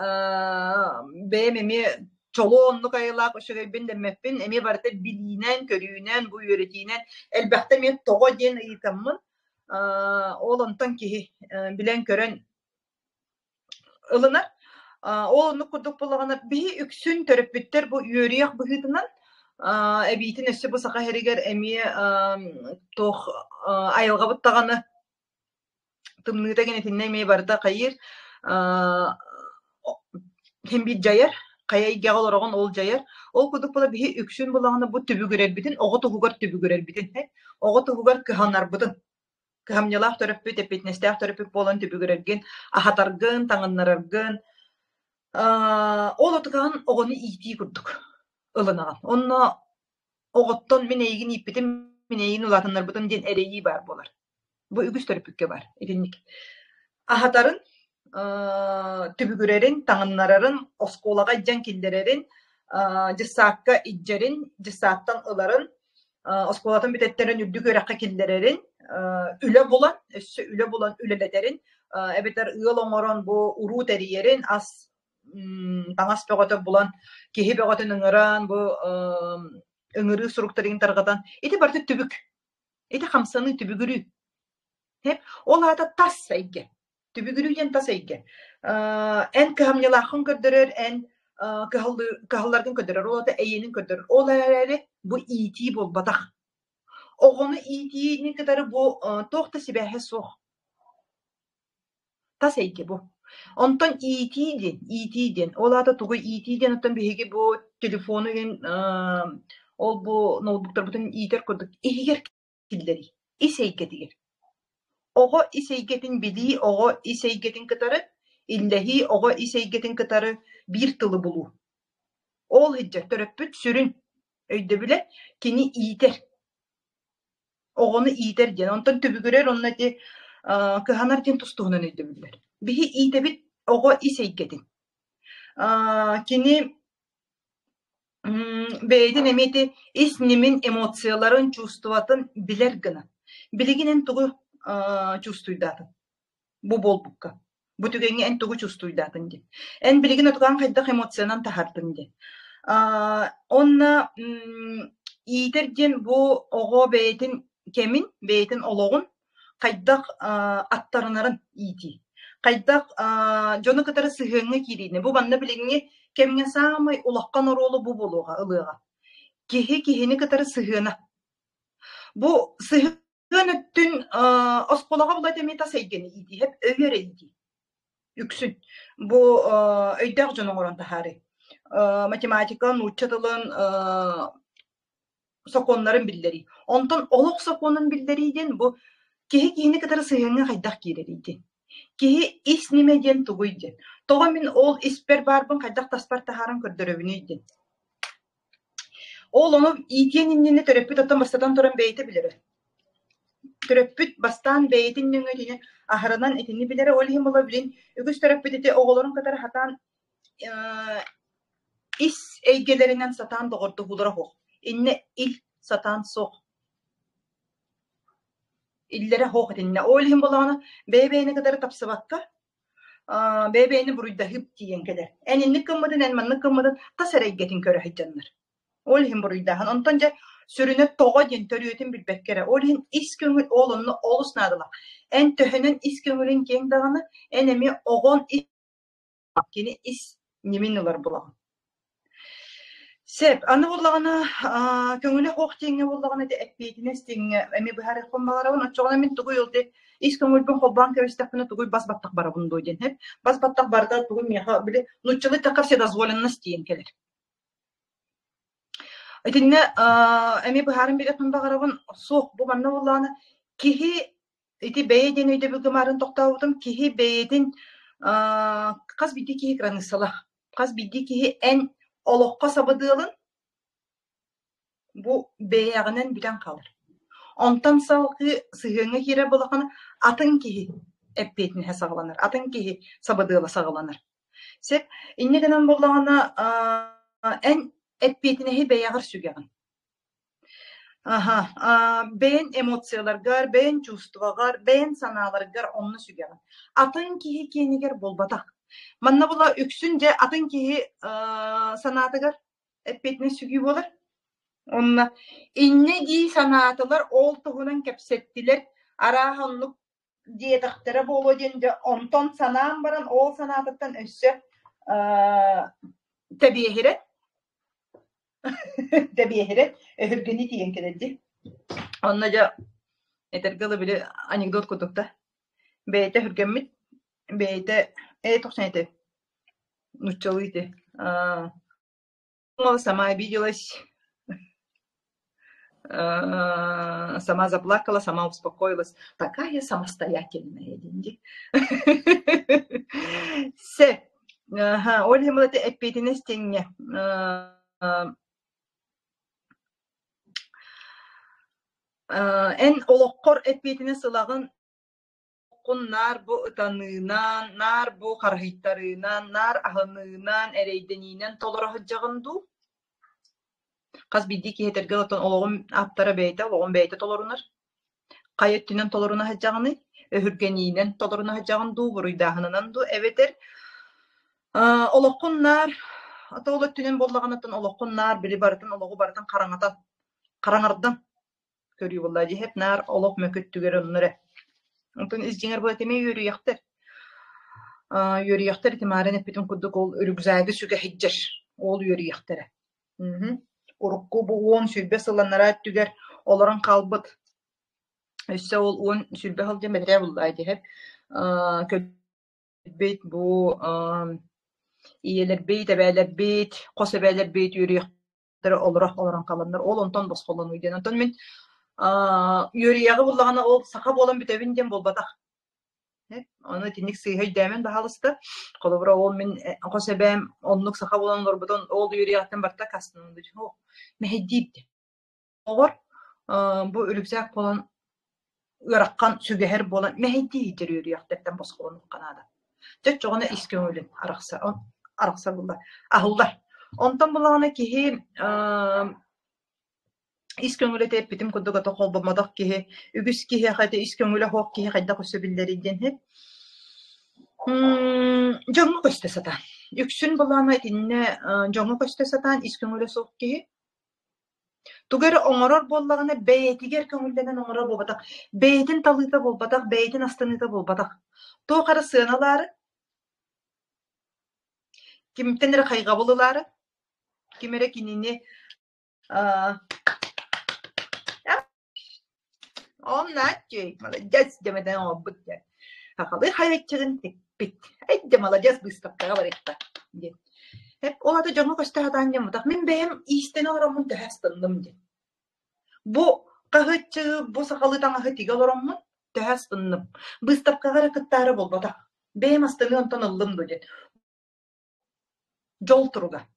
бэйэм эмиэ чолуо оннук айылаах үчүгэйбин дэммэппин. Эмиэ барыта билиинэн, көрүүнэн, бу үөрэтиинэн элбэхтэ эмиэ тоҕо диэн ыйытаммын ол онтон киһи билэн-көрөн ылынар. Ол оннук курдук буоллаҕына, биһи үксүн төрөппүттэр бу үөрүйэх быһыытынан эбиитин өссө бу Саха сиригэр эмиэ туох айылҕабыт даҕаны тымныыта гэнэтиннэ эмиэ барыта хайыыр син биир дьайар, хайа эйгэҕэ олороҕун ол дьайар. Ол курдук буола биһи үксүн буоллаҕына бу түбүгүрэрбитин, оҕо туһугар түбүгүрэрбитин, оҕо туһугар кыһанарбытын кыһамньылаах төрөппүт, эппиэтинэстээх төрөппүт буолан түбүгүрэргин, аһатаргын, таҥыннараргын, ол отугаҕын оҕону иитии курдук ылынаҕын. Онно оҕоттон мин эйигин ииппитим, мин эйигин улаатыннарбытым диэн эрэйии баар буолар. Бу үгүс төрөппүккэ баар итинник. Аһатарын, түбүгүрэрин, таҥыннарарын, оскуолаҕа илдьэн киллэрэрин, дьыссаакка илдьэрин, дьыссааттан ыларын, оскуолатын бүтэттэрин үрдүк үөрэххэ киллэрэрин, үлэ булан, өссө үлэ булан үлэлэтэрин, эбэтэр ыал оҥорон бу уруу тэрийэрин, ас таҥас бөҕөтө булан, киһи бөҕөтүн ыҥыран, бу ыҥырыы суруктарын тарҕатан, ити барыта түбүк. Ити хамсаныы түбүгүрүү. Ол аата тас эйгэ. Түбүгүрүү диэн тас эйгэ. Эн кыһамньылааххын көрдөрөр, эн кыһалларгын көрдөрөр, ол аата эйиэнин көрдөрөр. Ол эрээри бу иитии буолбатах. Оҕону иитиини кытары бу туох да сибээһэ суох. Тас эйгэ бу. Онтон иитии диэн, иитии диэн, ол аата тугуй иитии диэн оттон биһиги бу телефону иһин ол бу ноутбуктарбытын иитэр курдук иһигэр киллэрии, ис эйгэтигэр. Оҕо ис эйгэтин билии, оҕо ис эйгэтин кытары иллэһии, оҕо ис эйгэтин кытары биир тылы булуу. Ол иһдьэ төрөппүт сүрүн өйдөбүлэ кини иитэр. Оҕону иитэр диэн, онтон түбүгүрэр уонна ити кыһанар диэн тус-туһунан өйдөбүллэр. Биһи иитэбит оҕо ис эйгэтин. Кини бэйэтин эмиэ ити ис ньимин, эмоцияларын, чувствотын билэр гына. Билигин эн тугу чувствуйдаатыҥ? Бу буолбукка. Бу түгэҥҥэ эн тугу чувствуйдаатыҥ диэн. Эн билигин отугаан хайдах эмоциянан таһаардыҥ диэн. Онно иитэр диэн бу оҕо бэйэтин кэмин, бэйэтин олоҕун хайдах аттарынарын иитии. Хайдах дьону кытары сыһыаҥҥа киириини. Бу манна билиҥҥи кэмҥэ саамай улахан оруолу бу буолуоҕа, ылыаҕа. Киһи киһини кытары сыһыана. Бу сыһыан Тыан өттүн оскуолаҕа булат эмиэ тас эйгэни иитиһэр, өйү эрэ иитии. Үксүн. Бу өйдөөх дьон оҥорон таһаарыы. Математика, нуучча тылын сокуоннарын биллэрии. Онтон олох сокуонун биллэрии диэн бу киһи киһини кытары сыһыаҥҥа хайдах киирэрий диэн. Киһи ис нимэ диэн тугуй диэн. Тоҕо мин ол испэр баарбын хайдах таспар таһааран көрдөрөбүнүй диэн. Ол ону иитиэн иннинэ төрөппүт оттон бастатан туран бэйэтэ билэрэ. Төрөппүт бастаан бэйэтин нөҥүө итини аһарынан итини билэрэ. Ол иһин була билин үгүс төрөппүт ити оҕолорун кытары хатаан ис эйгэлэринэн сатаан доҕордоһуулара суох. Иннэ ил сатаан суох. Иллэрэ суох итиннэ. Ол иһин буоллаҕына бэйэ-бэйэни кытары тапсыбакка, бэйэ-бэйэни буруйдаһыы тиийэн кэлэр. Эн инник гыммытын, эн маннык гыммытын тас эрэ эйгэтин көрө сылдьаннар. Ол иһин буруйдааһын. Онтон дьэ сүрүнэ тоҕо диэн төрүөтүн билбэккэ эрэ. Ол иһин ис көҥүл ол онно олус наадалаах. Эн төһөнөн ис көҥүлүн киэҥ даҕаны, эн эмиэ оҕон ис кини ис ньимин ылар булаҕын. Сөп. Аны буоллаҕына, көҥүлэ суох диэҥҥэ буоллаҕына ити эппиэтинэс диэҥҥэ эмиэ быһаарыахпын баҕарабын. Оччоҕуна мин тугуй ол дии ис көҥүлбүн холбоон кэбистэхпинэ тугуй бас баттах барабын дуо диэн. Бас баттах барыта тугуй миэхэ били нууччалыы эттэххэ вседозволенность диэн кэлэр. Итиннэ эмиэ быһааран биэриэхпин баҕарабын. Суох, бу манна буоллаҕына киһи ити бэйэ диэн өйдөбүлгэ маарыын тохтообутум. Киһи бэйэтин хас биирдии киһи кыраныыссалаах. Хас биирдии киһи эн олоххо сабыдыалын бу бэйэҕинэн бүтэн хаалар. Онтон салгыы сыһыаҥҥа киирэр буоллаххына, атын киһи эппиэтинэһэ саҕаланар, атын киһи сабыдыала саҕаланар. Сөп. Инньэ гынан буоллаҕына, эн эппиэтинэһи бэйэҕэр сүгэҕин. Аһа, бэйэн эмоцияларгар, бэйэн чувствоҕар, бэйэн санааларгар онно сүгэҕин. Атын киһи киэнигэр буолбатах. Манна була үксүн дьэ атын киһи санаатыгар эппиэтинэс сүгүү буолар. Онно инньэ дии санаатылар, ол туһунан кэпсэттилэр, арааһа оннук диэтэхтэрэ буолуо диэн дьэ онтон санаан баран ол санаатыттан өссө тэбиэһирэн тэбиэһирэн өһүргэнии тиийэн кэлэр дии. Онно дьэ этэргэ дылы били анекдот курдук да бэйэтэ өһүргэммит, бэйэтэ ээ тохсон этэ нууччалыы ити сама обиделась, сама заплакала, сама успокоилась. Такая самостоятельная диэн дии. Сөп. Ол иһин былаты эппиэтинэс тэҥҥэ эн олоххор эппиэтинэс ылаҕын наар бу ытаныынан, наар бу харыһыйтарыынан, наар аһыныынан, эрэйдэниинэн толоро сылдьаҕын дуу? Хас биирдии киһи этэргэ оттон олоҕун ааптара бэйэтэ, олоҕун бэйэтэ толорунар. Хайа өттүнэн толоруна сылдьаҕыный? Өһүргэниинэн толоруна сылдьаҕын дуу, буруйдааһынынан дуу, эбэтэр олоххун наар ата ол өттүнэн буоллаҕына олоххун наар били барытын олоҕу барытын хараҥатан, хараҥардан көрүү буолла дьиһэп наар олох мөкүттүгэр онно эрэ. Онтон ис дьиҥэр бу эмиэ үөрүйэхтэр. Үөрүйэхтэр ити маарын эппитим курдук ол рюкзагы сүгэ сылдьар ол үөрүйэхтэрэ. Урукку бу 10-20 сыл анараа өттүгэр олорон хаалбыт. Өссө ол 10-20 сыл диэн бэтэрээ буллаа дьиһэп. Көрбүт бу ийэлэрбит, эбээлэрбит, хос эбээлэрбит үөрүйэх олоро олорон хааланнар, ол онтон босхолонуу диэн. Онтон мин үөрүйэҕи буллаҕына ол саха буолан бүтэбин диэн буолбатах. Ону итинник сыыһа өйдөөмөн баһаалыста. Холобура, ол мин хос эбээм оннук саха буолан олорбутун ол үөрүйэҕиттэн барта кастынан мэһэйдиир диэн. Оҕор бу үрүксээк буолан ыарахан сүгэһэр буолан мэһэйдии иитэр үөрүйэхтэртэн босхолонуохха наада. Дьэ оччоҕуна ис көҥүлүн арахса арахса буллар аһыллар. Онтон буллаҕына киһи ис көҥүлэ эппитим курдук ото холбоммотох киһи үгүс киһиэхэ ити ис көҥүлэ суох киһи хайдах өссө биллэрий диэн иһин дьоҥҥо көстө сатаан. Үксүн буллаҕына итиннэ дьоҥҥо көстө сатаан ис көҥүлэ суох киһи Тугу эрэ оҥорор буоллаҕына, бэйэтигэр көҥүллэнэн оҥорор буолбатах, бэйэтин талыыта буолбатах, бэйэтин астыныыта буолбатах. Туох эрэ сыаналаары, кимтэн эрэ хайҕабыл ылаары, ким эрэ кинини Оннааччы, маладьыас дэмэтэн оҥорбут диэн. Сахалыы хайаччыгын тикпит. Эй, маладьыас быыстапкаҕа барыахха диэн. Ол ата дьоҥҥо көстө сатаан дьоммутах. Мин бэйэм иистэнэ олороммун төһө астынным диэн. Бу хаһыаччыгы, бу сахалыы таҥаһы тигэ олороммун төһө астынным. Быыстапкаҕа эрэ кыттаары буолбатах. Бэйэм астыныы онтон ыллым дуо диэн. Дьол туруга.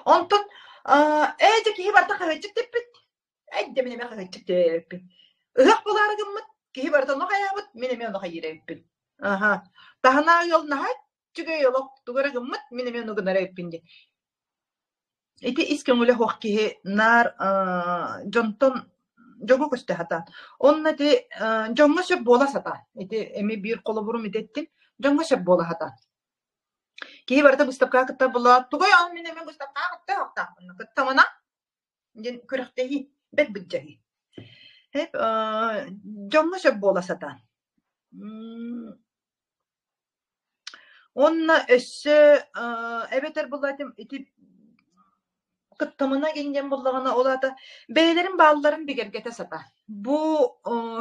Онтон ээ дьэ киһи барыта хаһыаччык типпит. Эйдэ мин эмиэ хаһыаччык тиэйэбиппин. Ыһыах буолаары гыммыт, киһи барыта ону хайаабыт, мин эмиэ ону хайыыр эбиппин. Аха. Таһынаа ыал наһаа Үчүгэй олох тугу эрэ гыммыт, мин эмиэ ону гынар эбиппин диэн. Ити ис көҥүлэ суох киһи наар дьонтон дьоҥҥо көстө сатаан. Онно ити дьоҥҥо сөп буола сатаан. Ити эмиэ биир холобурум ити эттим. Дьоҥҥо сөп буола сатаан. Киһи барыта быыстапкаҕа кыттар буоллаҕа, тугуй ол мин эмиэ быыстапкаҕа кыттыахтаахпын, кыттамына диэн күрэхтэһии, бэрт былдьаһыы. Дьоҥҥо сөп буола сатаан. Уонна өссө эбэтэр буоллаатым ити кыттамына диэн буоллаҕына, ол аата бэйэлэрин баалларын бигэргэтэ сатаан. Бу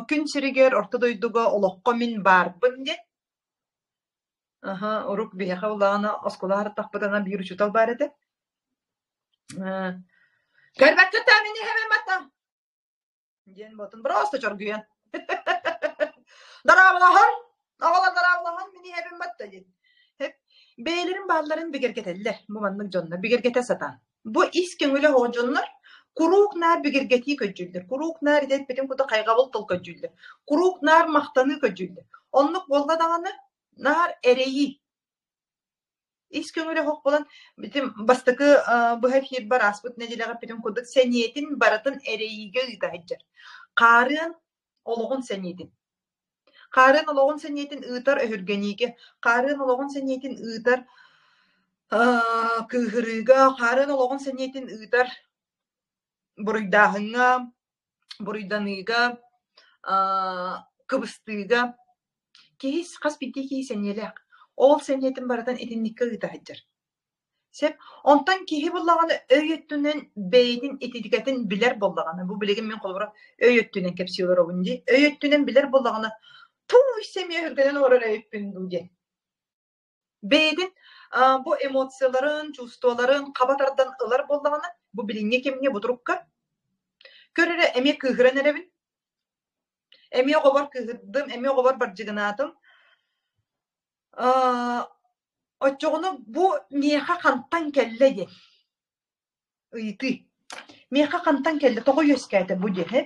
күн сиригэр орто дойдуга олоххо мин баарбын диэн. Аһа, урук биһиэхэ буоллаҕына оскуола аһартахпытына биир учуутал баар этэ. Көрбөккүт да мин иһэбин батта диэн буолтун просто чоргуйан. Дорооболоһон, оҕолор дорооболоһон мин иһэбин батта диэн. Бэйэлэрин баалларын бигэргэтэллэр бу маннык дьоннор бигэргэтэ сатаан. Бу ис көҥүлэ оҕо дьоннор куруук наар бигэргэтии көрдүүллэр, куруук наар ити эппитим курдук хайҕабыл тыл көрдүүллэр, куруук наар махтаныы көрдүүллэр. Оннук буолла даҕаны наар эрэйии. Ис көҥүлэ оһох буолан ити бастакы быһа эфирбар ааспыт нэдиэлэҕэ эппитим курдук сэниэтин барытын эрэйиигэ ыыта сылдьар. Хаарыан олоҕун сэниэтин. Хаарыан олоҕун сэниэтин ыытар өһүргэниигэ, хаарыан олоҕун сэниэтин ыытар кыыһырыыга, хаарыан олоҕун сэниэтин ыытар буруйдааһыҥҥа, буруйданыыга, кыбыстыыга. Киһи хас биирдии киһи сэниэлээх. Ол сэниэтин барытын итинниккэ ыыта сылдьар. Сөп. Онтон киһи буоллаҕына өй өттүнэн бэйэтин ититикэтин билэр буоллаҕына, бу билигин мин холобура өй өттүнэн кэпсии олоробун дии. Өй өттүнэн билэр буоллаҕына, тууй сэмиэ өһүргэнэн олорор эбиппин дуу диэн. Бэйэтин бу эмоцияларын, чувстволарын хаба тардан ылар буоллаҕына, бу билиҥҥи кэмҥэ бу турукка көр эрэ эмиэ кыыһыран эрэбин, эмиэ оҕобор кыыһырдым, эмиэ оҕобор бардьыгынаатым. Оччоҕуна бу миэхэ хантан кэллэ диэн ыйытыы. Миэхэ хантан кэллэ, тоҕо үөскээтэ бу диэн ээ?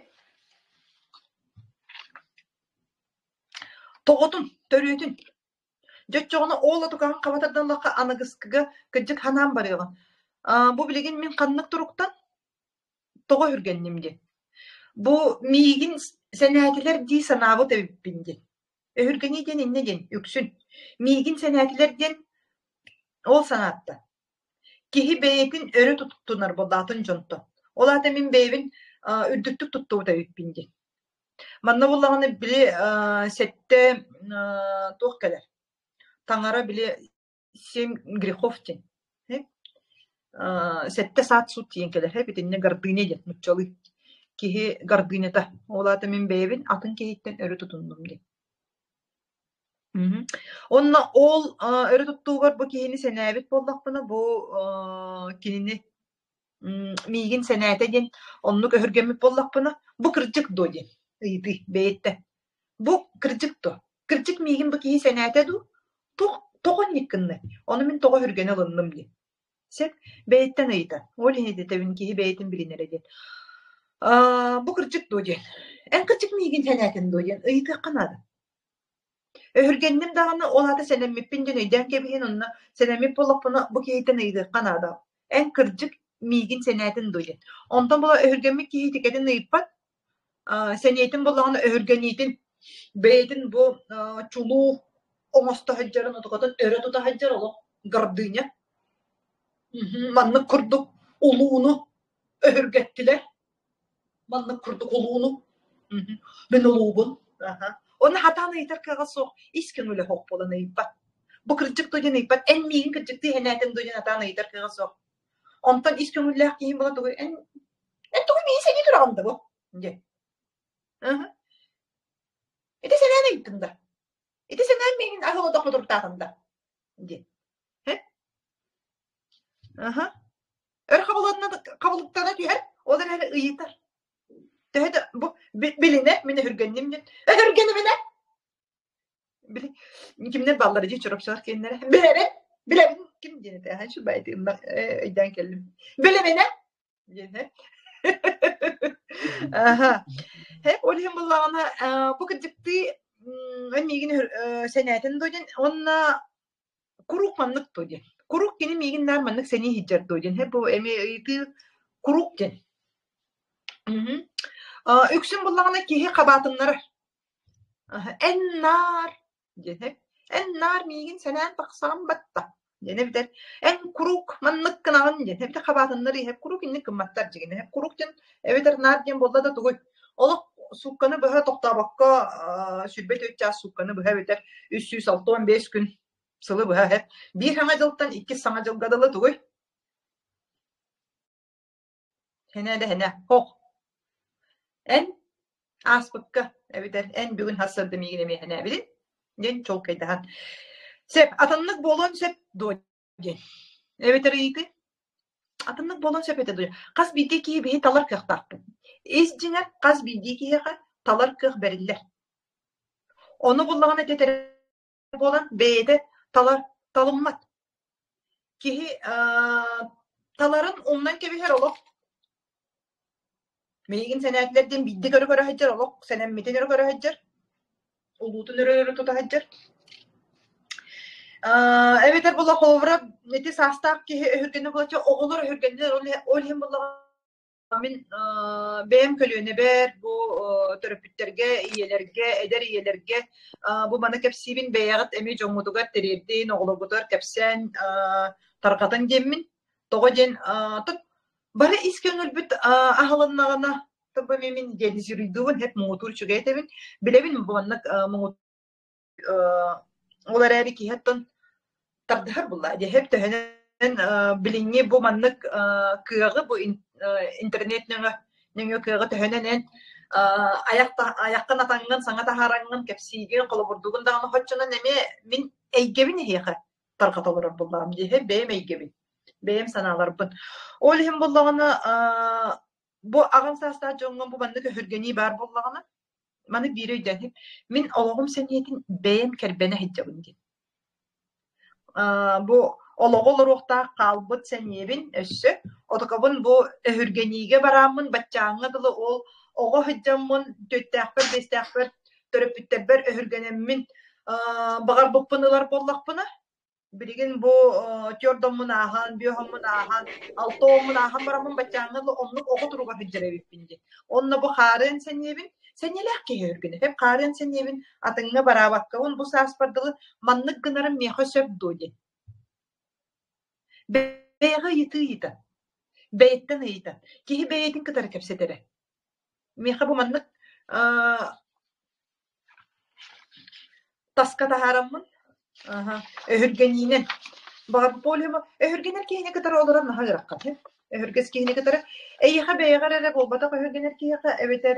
Тоҕотун, төрүөтүн. Дьэ оччоҕуна ол отукаҕын хаба тардаллахха аныгыскыга кырдьык ханаан барыаҕын. Бу билигин мин ханнык туруктан тоҕо өһүргэнним диэн. Бу миигин сэнээтилэр дии санаабыт эбиппин диэн. Өһүргэнии диэн иннэ диэн, үксүн. Миигин сэнээтилэр диэн ол санааттан. Киһи бэйэтин өрө туттунар буоллаатын дьонтон. Ол аата мин бэйэбин үрдүктүк туттубут эбиппин диэн. Манна буоллаҕына били сэттэ туох кэлэр? Таҥара били семь грехов диэн. Сэттэ саат суут тиийэн кэлэр. Итиннэ гордыня диэн нууччалыы. Киһи гордынята. Ол аата мин бэйэбин атын киһиттэн өрө тутуннум диэн. Онно ол өрө туттуугар бу киһини сэнээбит буоллахпына, бу кинини миигин сэнээтэ диэн оннук өһүргэммит буоллахпына, бу кырдьык дуо диэн ыйытыы бэйэттэн. Бу кырдьык дуо? Кырдьык миигин бу киһи сэнээтэ дуу? Туох тоҕо инник гыннай? Ону мин тоҕо өһүргэнэ ылынным диэн. Сөп, бэйэттэн ыйытар. Ол иһин этэбин киһи бэйэтин билинэрэ диэн. Бу кырдьык дуо диэн. Эн кырдьык миигин сэнээтин дуо диэн ыйытыахха наада. Өһүргэнним даҕаны, ол аата сэнэммиппин диэн өйдөөн кэбиһин уонна сэнэммит буоллахпына, бу киһиттэн ыйытыахха наада. Эн кырдьык миигин сэнээтин дуо диэн. Онтон була өһүргэммит киһи итикэтин ыйыппат, сэниэтин буоллаҕына өһүргэниитин бэйэтин бу чулуу оҥосто сылдьарын отукатын өрө тута сылдьар олох гордыня. Маннык курдук улууну өһүргэттилэр. Маннык курдук улууну. Мин улуубун. Онно хатаан ыйытар кыаҕа суох ис көҥүлэ суох буолан ыйыппат. Бу кырдьык дуо диэн ыйыппат. Эн миигин кырдьыктыы сэнээтин дуо диэн хатаан ыйытар кыаҕа суох. Онтон ис көҥүллээх киһи буола тугуй эн эн тугу миигин сэнии тураҕын да бу диэн. Ити сэнээн ыйыттыҥ да? Ити сэнээн миигин аһыл одох мутуктаатыҥ да? диэн. Аха. Өр хабылыктана түһэр, ол эрээри ыйытар. Төһө да бу билинэ, мин өһүргэнним диэн. Өһүргэнибинэ! Били кимнэр бааллар дии чорапчылар киэннэрэ. Билэбин, билэбин ким диэн этэ, ахан шубайты өйдөөн кэллим. Билиминэ! Диэн Аха. Ол иһин буллаҕына бу кырдьыктыы эн миигин сэнээтин дуо диэн уонна. Куруук маннык дуо диэн. Куруук кини миигин наар маннык сэнии сылдьар дуо диэн. Бу эмиэ ыйытыы куруук диэн. Үксүн буллаҕына киһи хабаатыннарар. Эн наар диэн эн наар миигин сэнээн тахсаҕын батта диэн эбэтэр эн куруук маннык гынаҕын диэн эбэтэр хабаатыннар иһэр куруук инник гымматтар дьигинэ куруук диэн эбэтэр наар диэн буолла да тугуй олох суукканы быһа тохтообокко 24 чаас суукканы быһа эбэтэр 365 күн сылы быһа биир саҥа дьылтан иккис саҥа дьылга дылы тугуй Хэнэ да хэнэ, һох Эн ааспыкка эбэтэр эн бүгүн сарсыарда миигин эмиэ хэнээбитин диэн чуолкайдаһан. Сөп, атыннык буолуон сөп дуо диэн. Эбэтэр ыйытыы атыннык буолуон сөп этэ дуо? Хас биирдии киһи биһи талар кыахтаахпыт. Ис дьиҥэр хас биирдии киһиэхэ талар кыах бэриллэр. Ону буллаҕына этэр буолан бэйэтэ талар талыммат. Киһи таларын умнан кэбиһэр олох. Миигин сэнээтилэр диэн биирдэ көрө-көрө сылдьар олох сэнэммитин өрө көрө сылдьар, улуутун өрө-өрө тута сылдьар. Эбэтэр була холобура ити саастаах киһи өһүргэнэ буолаччы оҕолор өһүргэннилэр ол иһин буоллаҕына Мин бэйэм көлүөнэбэр бу төрөппүттэргэ, ийэлэргэ, эдэр ийэлэргэ бу маны кэпсиибин бэйэҕит эмиэ дьоҥҥутугар тириэрдин, оҕолоргутугар кэпсээн тарҕатан диэммин. Тоҕо диэн бары ис көҥүлбүт аһылыннаҕына бу мин идеализируйдуубун, һэп муҥутуур үчүгэй этэбин. Билэбин бу маннык муҥутуур Ол эрээри киһи оттон тардыһар буолла. Дьэ, төһөнөн билиҥҥи бу маннык кыаҕы бу интернет нөҥө нөҥүө кыаҕы төһөнөн эн айах айаххын атаҥҥын саҥа таһаараҥҥын кэпсиигин холобурдугун даҕаны хоччонон эмиэ мин эйгэбин эһиэхэ тарҕата олорор буоллаҕым дии бэйэм эйгэбин бэйэм санааларбын ол иһин буоллаҕына бу аҕам саастаах дьоҥҥо бу маннык өһүргэнии баар буоллаҕына Маны биири өйдөөн мин олоҕум сэниэтин бэйэм кэрбэнэ сылдьабын диэн. Бу олоҕу олоруохтаах хаалбыт сэниэбин өссө отокобун бу өһүргэниигэ барааммын баччааҥҥа дылы ол оҕо сылдьаммын түөттээхпэр биэстээхпэр төрөппүттэрбэр өһүргэнэммин баҕарбыппын ылар буоллахпына Билигин бу түөрт оммун ааһан, бүөх оммун ааһан, алта оммун ааһан бараммын баччааҥҥа дылы оннук оҕо туруга сылдьар эбиппин дии. Онно бу хаарыан сэниэбин, сэниэлээх киһи өргүнэ. Хаарыан сэниэбин атыҥҥа бараабаккабын бу сааспар дылы маннык гынарым миэхэ сөп дуо диэн. Бэйэҕэ ыйытыы ыйыта. Бэйэттэн ыйыта. Киһи бэйэтин кытары кэпсэтэрэ. Миэхэ бу маннык таска таһаараммын өһүргэниинэн баҕар полиума өһүргэнэр киһини кытары олорон наһаа ыараххан өһүргэс киһини кытары эйиэхэ бэйэҕэр эрэ буолбатах өһүргэнэр киһиэхэ эбэтэр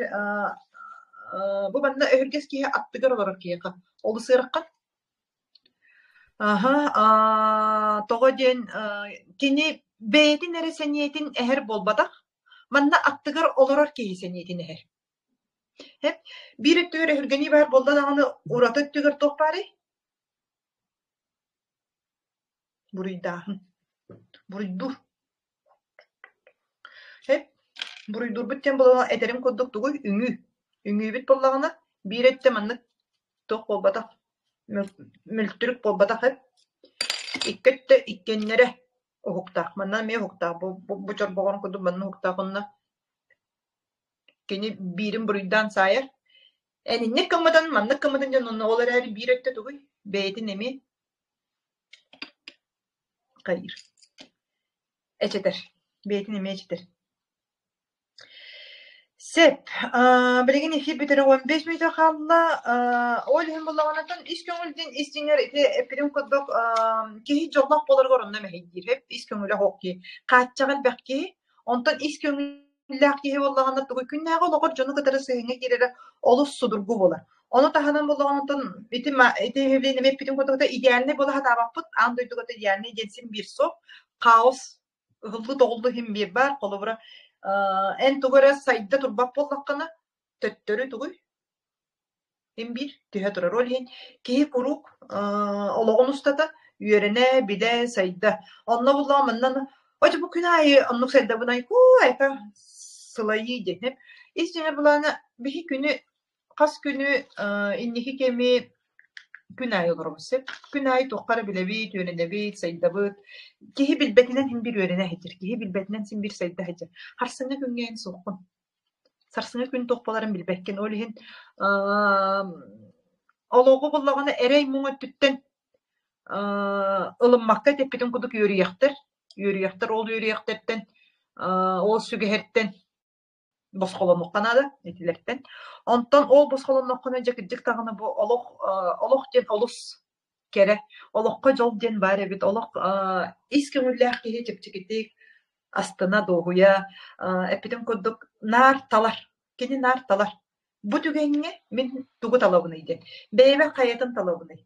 бу манна өһүргэс киһи аттыгар олорор киһиэхэ олус ыараххан Аһа, тоҕо диэн кини бэйэтин эрэ сэниэтин эһэр буолбатах, манна аттыгар олорор киһи сэниэтин эһэр. Эп, биир өттүгэр өһүргэнии баар буолла даҕаны ураты өттүгэр туох баарый? Буруйдааһын. Буруйдуур. Эп, буруйдуурбут диэн буолан этэрим курдук тугуй? Үҥүү. Үҥүүбүт буоллаҕына, биир өттө маннык туох буолбатах, мүлтүрүк буолбатах эп. Икки өттө иккиэннэрэ уһуктаах. Манна эмиэ уһуктаах. Бу, бу, бу чорбоҕорун курдук манна уһуктаах уонна Кини биирин буруйдаан саайар, эн инник гыммытын, маннык гыммытын диэн онно ол эрээри биир өттө тугуй, бэйэтин эмиэ хайыыр, эчэтэр, бэйэтин эмиэ эчэтэр. Сөп, билигин эфир бүтэрэ 15 мүнүүтэ хаалла. Ол иһин буоллаҕына ис көҥүл диэн ис дьиҥэр ити эппитим курдук киһи дьоллоох буоларыгар онно мэһэйдиир. Ис көҥүлэ суох киһи. Хааччаҕа элбэх киһи. Онтон ис көҥүл Иллээх киһи буоллаҕына тугуй күннээҕи олоҕор дьону кытары сыһыаҥҥа киирэрэ олус судургу буолар. Ону таһынан буоллаҕына оттон ити ити эмиэ эппитим курдук идеальнай буола сатаабаппыт. Аан дойдуга идеальнай диэн син биир суох. Хаос ыһыллыы-тоҕуллуу иһин биир баар. Холобура, эн тугу эрэ сайда турбат буоллаххына, төттөрү тугуй Син биир түһэ турар. Ол иһин киһи куруук олоҕун устата үөрэнэ, билэ, сайда. Онно буллаҕа манна очо бу күн аайы оннук сайдабын айкуу айка сылайыы диэн. Ис дьиҥэр былаана биһи күнү хас күнү инники кэми. Күн аайы олоробут сөп. Күн аайы туохха эрэ билэбит, үөрэнэбит, сайдабыт. Киһи билбэтинэн син биир үөрэнэ сылдьар, киһи билбэтинэн син биир сайда сылдьар. Харсыҥҥы күҥҥэ эн суоххун. Сарсыҥҥы күн туох буоларын билбэккин. Ол иһин олоҕу буллаҕына эрэй-муҥ өттүттэн ылыммакка этэппитин курдук үөрүйэхтэр, үөрүйэхтэр ол үөрүйэхтэртэн ол сүгэһэртэн босхолонуохха наада итилэртэн. Онтон ол босхолонноххуна дьэ кырдьык даҕаны бу олох олох диэн олус кэрэ, олоххо дьол диэн баар эбит. Олох ис көҥүллээх киһи чэпчэкитик астына, дуоһуйа, эппитим курдук наар талар, кини наар талар. Бу түгэҥҥэ мин тугу талабыный диэн. Бэйэбэр хайатын талабыный?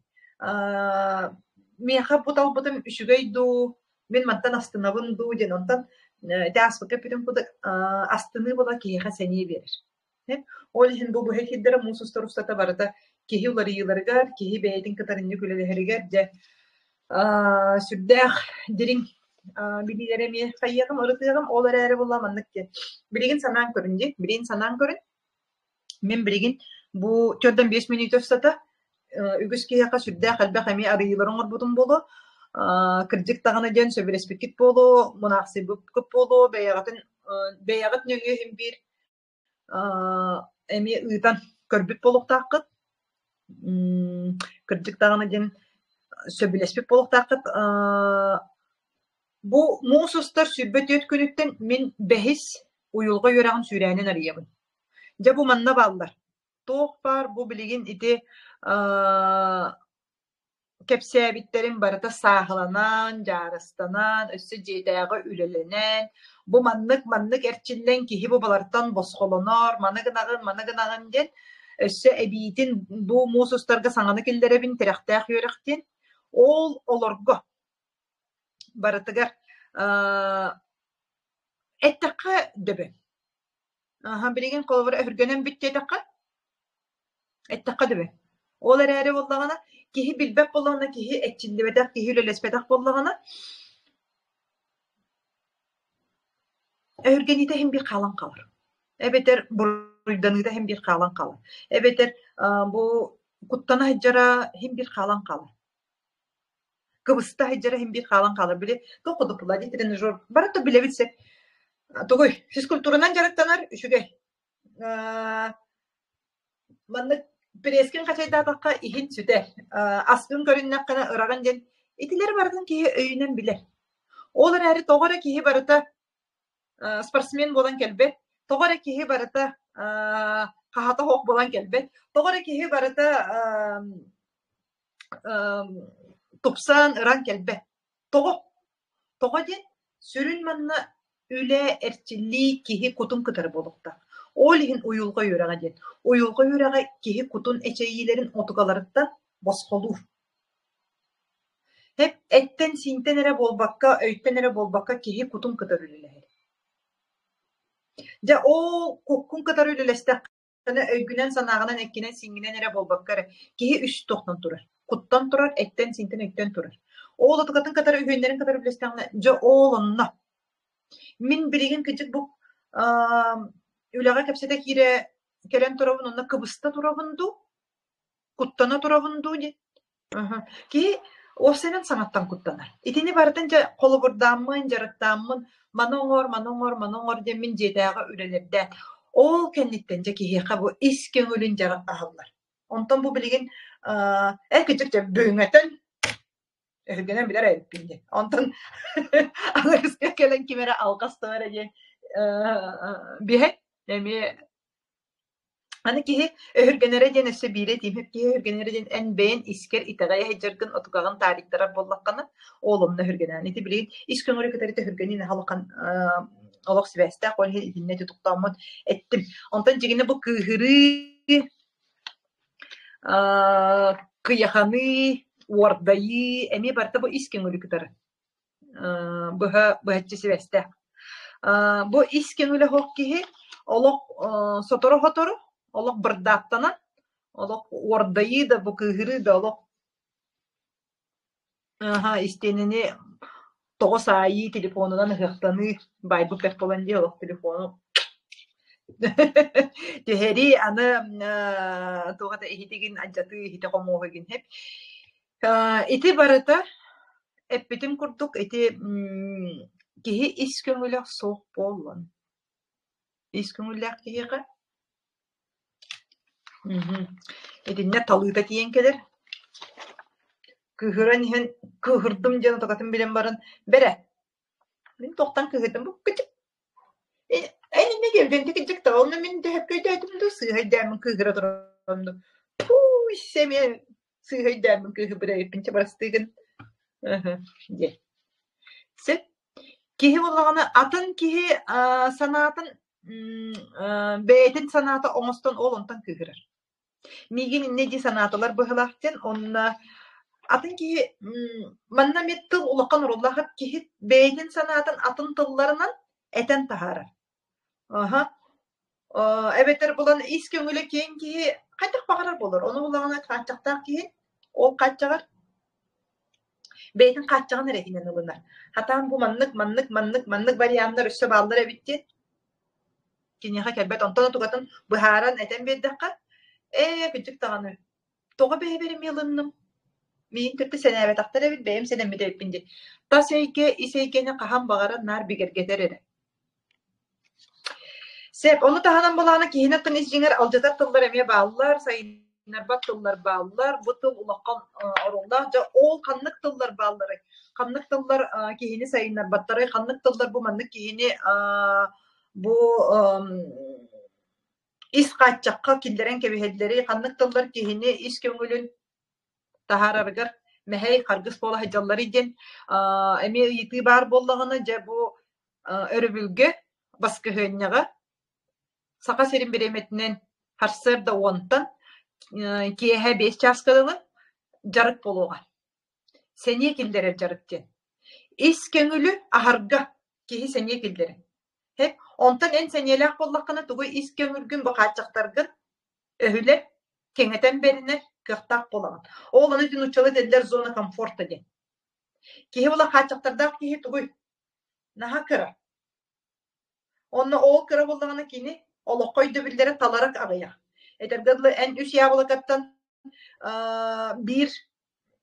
Миэхэ бу талбытым үчүгэй дуу, мин мантан астынабын дуу диэн. Онтон ити ааспыкка эппитим курдук астыныы буола киһиэхэ сэниэ биэрэр. Ол иһин бу быһа киирдэрэ муус устар устата барыта киһи уларыйыыларыгар, киһи бэйэтин кытарынньык үлэлэһэригэр дьэ сүрдээх дириҥ билиилэри эмиэ хайыаҕым, ырытыаҕым. Ол эрээри буолла маннык диэн. Билигин санаан көрүн дии, билигин санаан көрүн. Мин билигин бу 45 мүнүүтэ устата үгүс киһиэхэ сүрдээх элбэх эмиэ арыйыылары оҥорбутум буолуо. Кырдьык даҕаны диэн сөбүлэспиккит буолуо, мунаахсыйбыккыт буолуо, бэйэҕитин бэйэҕит нөҥүө иһин биир эмиэ ыытан көрбүт буолуохтааххыт. Кырдьык даҕаны диэн сөбүлэспит буолуохтааххыт. Бу муус устар 24 күнүттэн мин бэһис уйулҕа үөрэҕин сүүрээнин арыйабын. Дьэ бу манна бааллар. Туох баар бу билигин ити кэпсээбиттэрим барыта сааһыланан, дьаарыстанан, өссө дьиэтээҕи үлэлэнэн, бу маннык-маннык эрчиллэн киһи бу балартан босхолонор, маны гынаҕын, маны гынаҕын диэн өссө эбиитин бу муус устарга саҥаны киллэрэбин тирэхтээх үөрэх диэн. Ол олорго барытыгар эттэххэ дөбөҥ. Аһа, билигин холобура өһүргэнэн бүт диэтэххэ, эттэххэ дөбөҥ. Ол эрээри буоллаҕына, киһи билбэт буоллаҕына, киһи эрчиллибэтэх, киһи үлэлэспэтэх буоллаҕына, өһүргэниитэ иһин биир хаалан хаалар. Эбэтэр буруйданыыта иһин биир хаалан хаалар. Эбэтэр бу куттана сылдьара иһин биир хаалан хаалар. Кыбыста сылдьара иһин биир хаалан хаалар. Били туох курдук буолла дии тренажер бары да билэбит сөп. Тугуй физкультуранан дьарыктанар үчүгэй. Маннык пресскин хачайдаатахха иһин сүтэр. Аскын көрүннэххинэ ыраҕын диэн итилэри барытын киһи өйүнэн билэр. Ол эрээри тоҕо эрэ киһи барыта спортсмен буолан кэлбэт, тоҕо эрэ киһи барыта хаһата суох буолан кэлбэт, тоҕо эрэ киһи барыта тупсан, ыран кэлбэт. Тоҕо? Тоҕо диэн сүрүн манна үлэ, эрчиллии киһи кутун кытары буолуохтаах. Ол иһин уйулҕа үөрэҕэ диэн. Уйулҕа үөрэҕэ киһи кутун эчэйиилэрин отугаларыттан босхолуур. Эп эттэн-сиинтэн эрэ буолбакка, өйтөн эрэ буолбакка киһи кутун кытары үлэлэһэр. Дьэ ол куккун кытары үлэлэстэххинэ өйгүнэн-санааҕынан, эккинэн-сииҥҥинэн эрэ буолбакка эрэ, киһи үс туохтан турар: куттан турар, эттэн-сиинтэн, өйтөн турар. Ол отукатын кытары үһүөннэрин кытары үллэстэҕинэ, дьэ ол онно. Мин билигин кырдьык бу үлэҕэ кэпсэтэ киирэ кэлэн турабын, онно кыбыста турабын дуу, куттана турабын дуу диэн. Киһи уопсайынан саҥаттан куттанар. Итини барытын дьэ холобурдааммын, дьарыктааммын, маны оҥор, маны оҥор, маны оҥор диэн мин дьиэтээҕи үлэлэрдээн, ол кэнниттэн дьэ киһиэхэ бу ис көҥүлүн дьарык аһыллар. Онтон бу билигин эр кырдьык дьэ бөөҥөтөн өһүргэнэн билэр эбиппин диэн. Онтон аныгыска кэлэн ким эрэ алҕас тоҕо эрэ диэн биһэн эмиэ Аны киһи өһүргэнэрэ диэн өссө биирэ этиим киһи өһүргэнэрэ диэн эн бэйэн искэр итэҕэйэ сылдьаргын отугаҕын таарыйтарар буоллаххына, ол онно өһүргэнэҕин. Ити билигин ис көҥүлү кытары өһүргэнии наһаа улахан олох сибээстээх, ол иһин итиннэ ити тохтооммун эттим. Онтон дьиҥинэ бу кыыһырыы, кыйаханыы, уордайыы эмиэ барыта бу ис көҥүлү кытары быһа быһаччы сибээстээх. Бу ис көҥүлэ суох киһи олох сотору-сотору олох бырдааттанан, олох уордайыы да, бу кыыһырыы да олох истиэнэни тоҕо саайыы, телефонунан ыһыахтаныы, байбыт бэрт буолан дии олох телефону. Түһэрии аны туох это иһитигин алдьатыы иһити хомуоһугин иһип. Ити барыта эппитим курдук ити киһи ис көҥүлэ суох буоллун. Ис көҥүллээх киһиэхэ Итиннэ талыыта тиийэн кэлэр. Кыыһыран иһэн кыыһырдым диэн отакатын билэн баран бэрэ мин туохтан кыыһырдым бу кыдьык эн иннэ диэбитин кыдьык да онно мин дөһөккө өйдөөтүм дуу сыыһа өйдөөммүн кыыһыра турарым дуу пууй эмиэ сыыһа өйдөөммүн кыыһырбыт эбиппин чэ бырастыы диэн Сөп. Киһи буоллаҕына атын киһи санаатын бэйэтин санаата оҥостон ол онтон кыыһырар. Миигин инньэ дии санаатылар быһыылаах диэн уонна атын киһи манна эмиэ тыл улахан оруоллаах киһи бэйэтин санаатын атын тылларынан этэн таһаарар. Аһа. Эбэтэр булан ис көҥүлэ киэҥ киһи хайдах баҕарар буолар. Ону буллаҕына хааччахтаах киһи ол хааччаҕар бэйэтин хааччаҕын эрэ иһинэн ылынар. Хатаан бу маннык, маннык, маннык, маннык варианнар өссө бааллар эбит диэн киниэхэ кэлбэт. Онтон отугатын быһааран этэн биэрдэххэ, ээ, кырдьык даҕаны, тоҕо бэйэбэр эмиэ ылынным? Миигин кытта сэнээбэтэхтэр эбит, бэйэм сэнэммит эбиппин диэн. Тас эйгэ, ис эйгэни хаһан баҕарар наар бигэргэтэр эрэ. Сөп, ону таһынан былаана киһини оттон ис дьиҥэр алдьатар тыллар эмиэ бааллар, сайыннарбат тыллар бааллар. Бу тыл улахан оруоллаах. Дьэ, ол ханнык тыллар баалларый? Ханнык тыллар киһини сайыннарбаттарый? Ханнык тыллар бу маннык киһини бу ис хааччахха киллэрэн кэбиһэллэрий? Ханнык тыллар киһини ис көҥүлүн таһаарарыгар мэһэй, харгыс буола сылдьалларый диэн эмиэ ыйытыы баар буоллаҕына, дьэ бу өрөбүлгэ, баскыһыанньаҕа Саха сирин бириэмэтинэн сарсыарда уонтан киэһэ 5 чааска дылы дьарык буолуоҕа. Сэниэ киллэрэр дьарык диэн. Ис көҥүлү аһарга киһи сэниэ киллэрэр. Онтон эн сэниэлээх буоллаххына тугу ис көҥүлгүн бу хааччахтаргын өһүлэр, кэҥэтэн бэринэр кыахтаах буолаҕын. Ол ону ити нууччалыы этэллэр зона комфорта диэн. Киһи була хааччахтардаах киһи тугуй? Наһаа кыра. Онно ол кыра буоллаҕына кини олоххо өйдөбүллэрэ таларак аҕыйах. Этэргэ дылы эн үс яблокаттан биир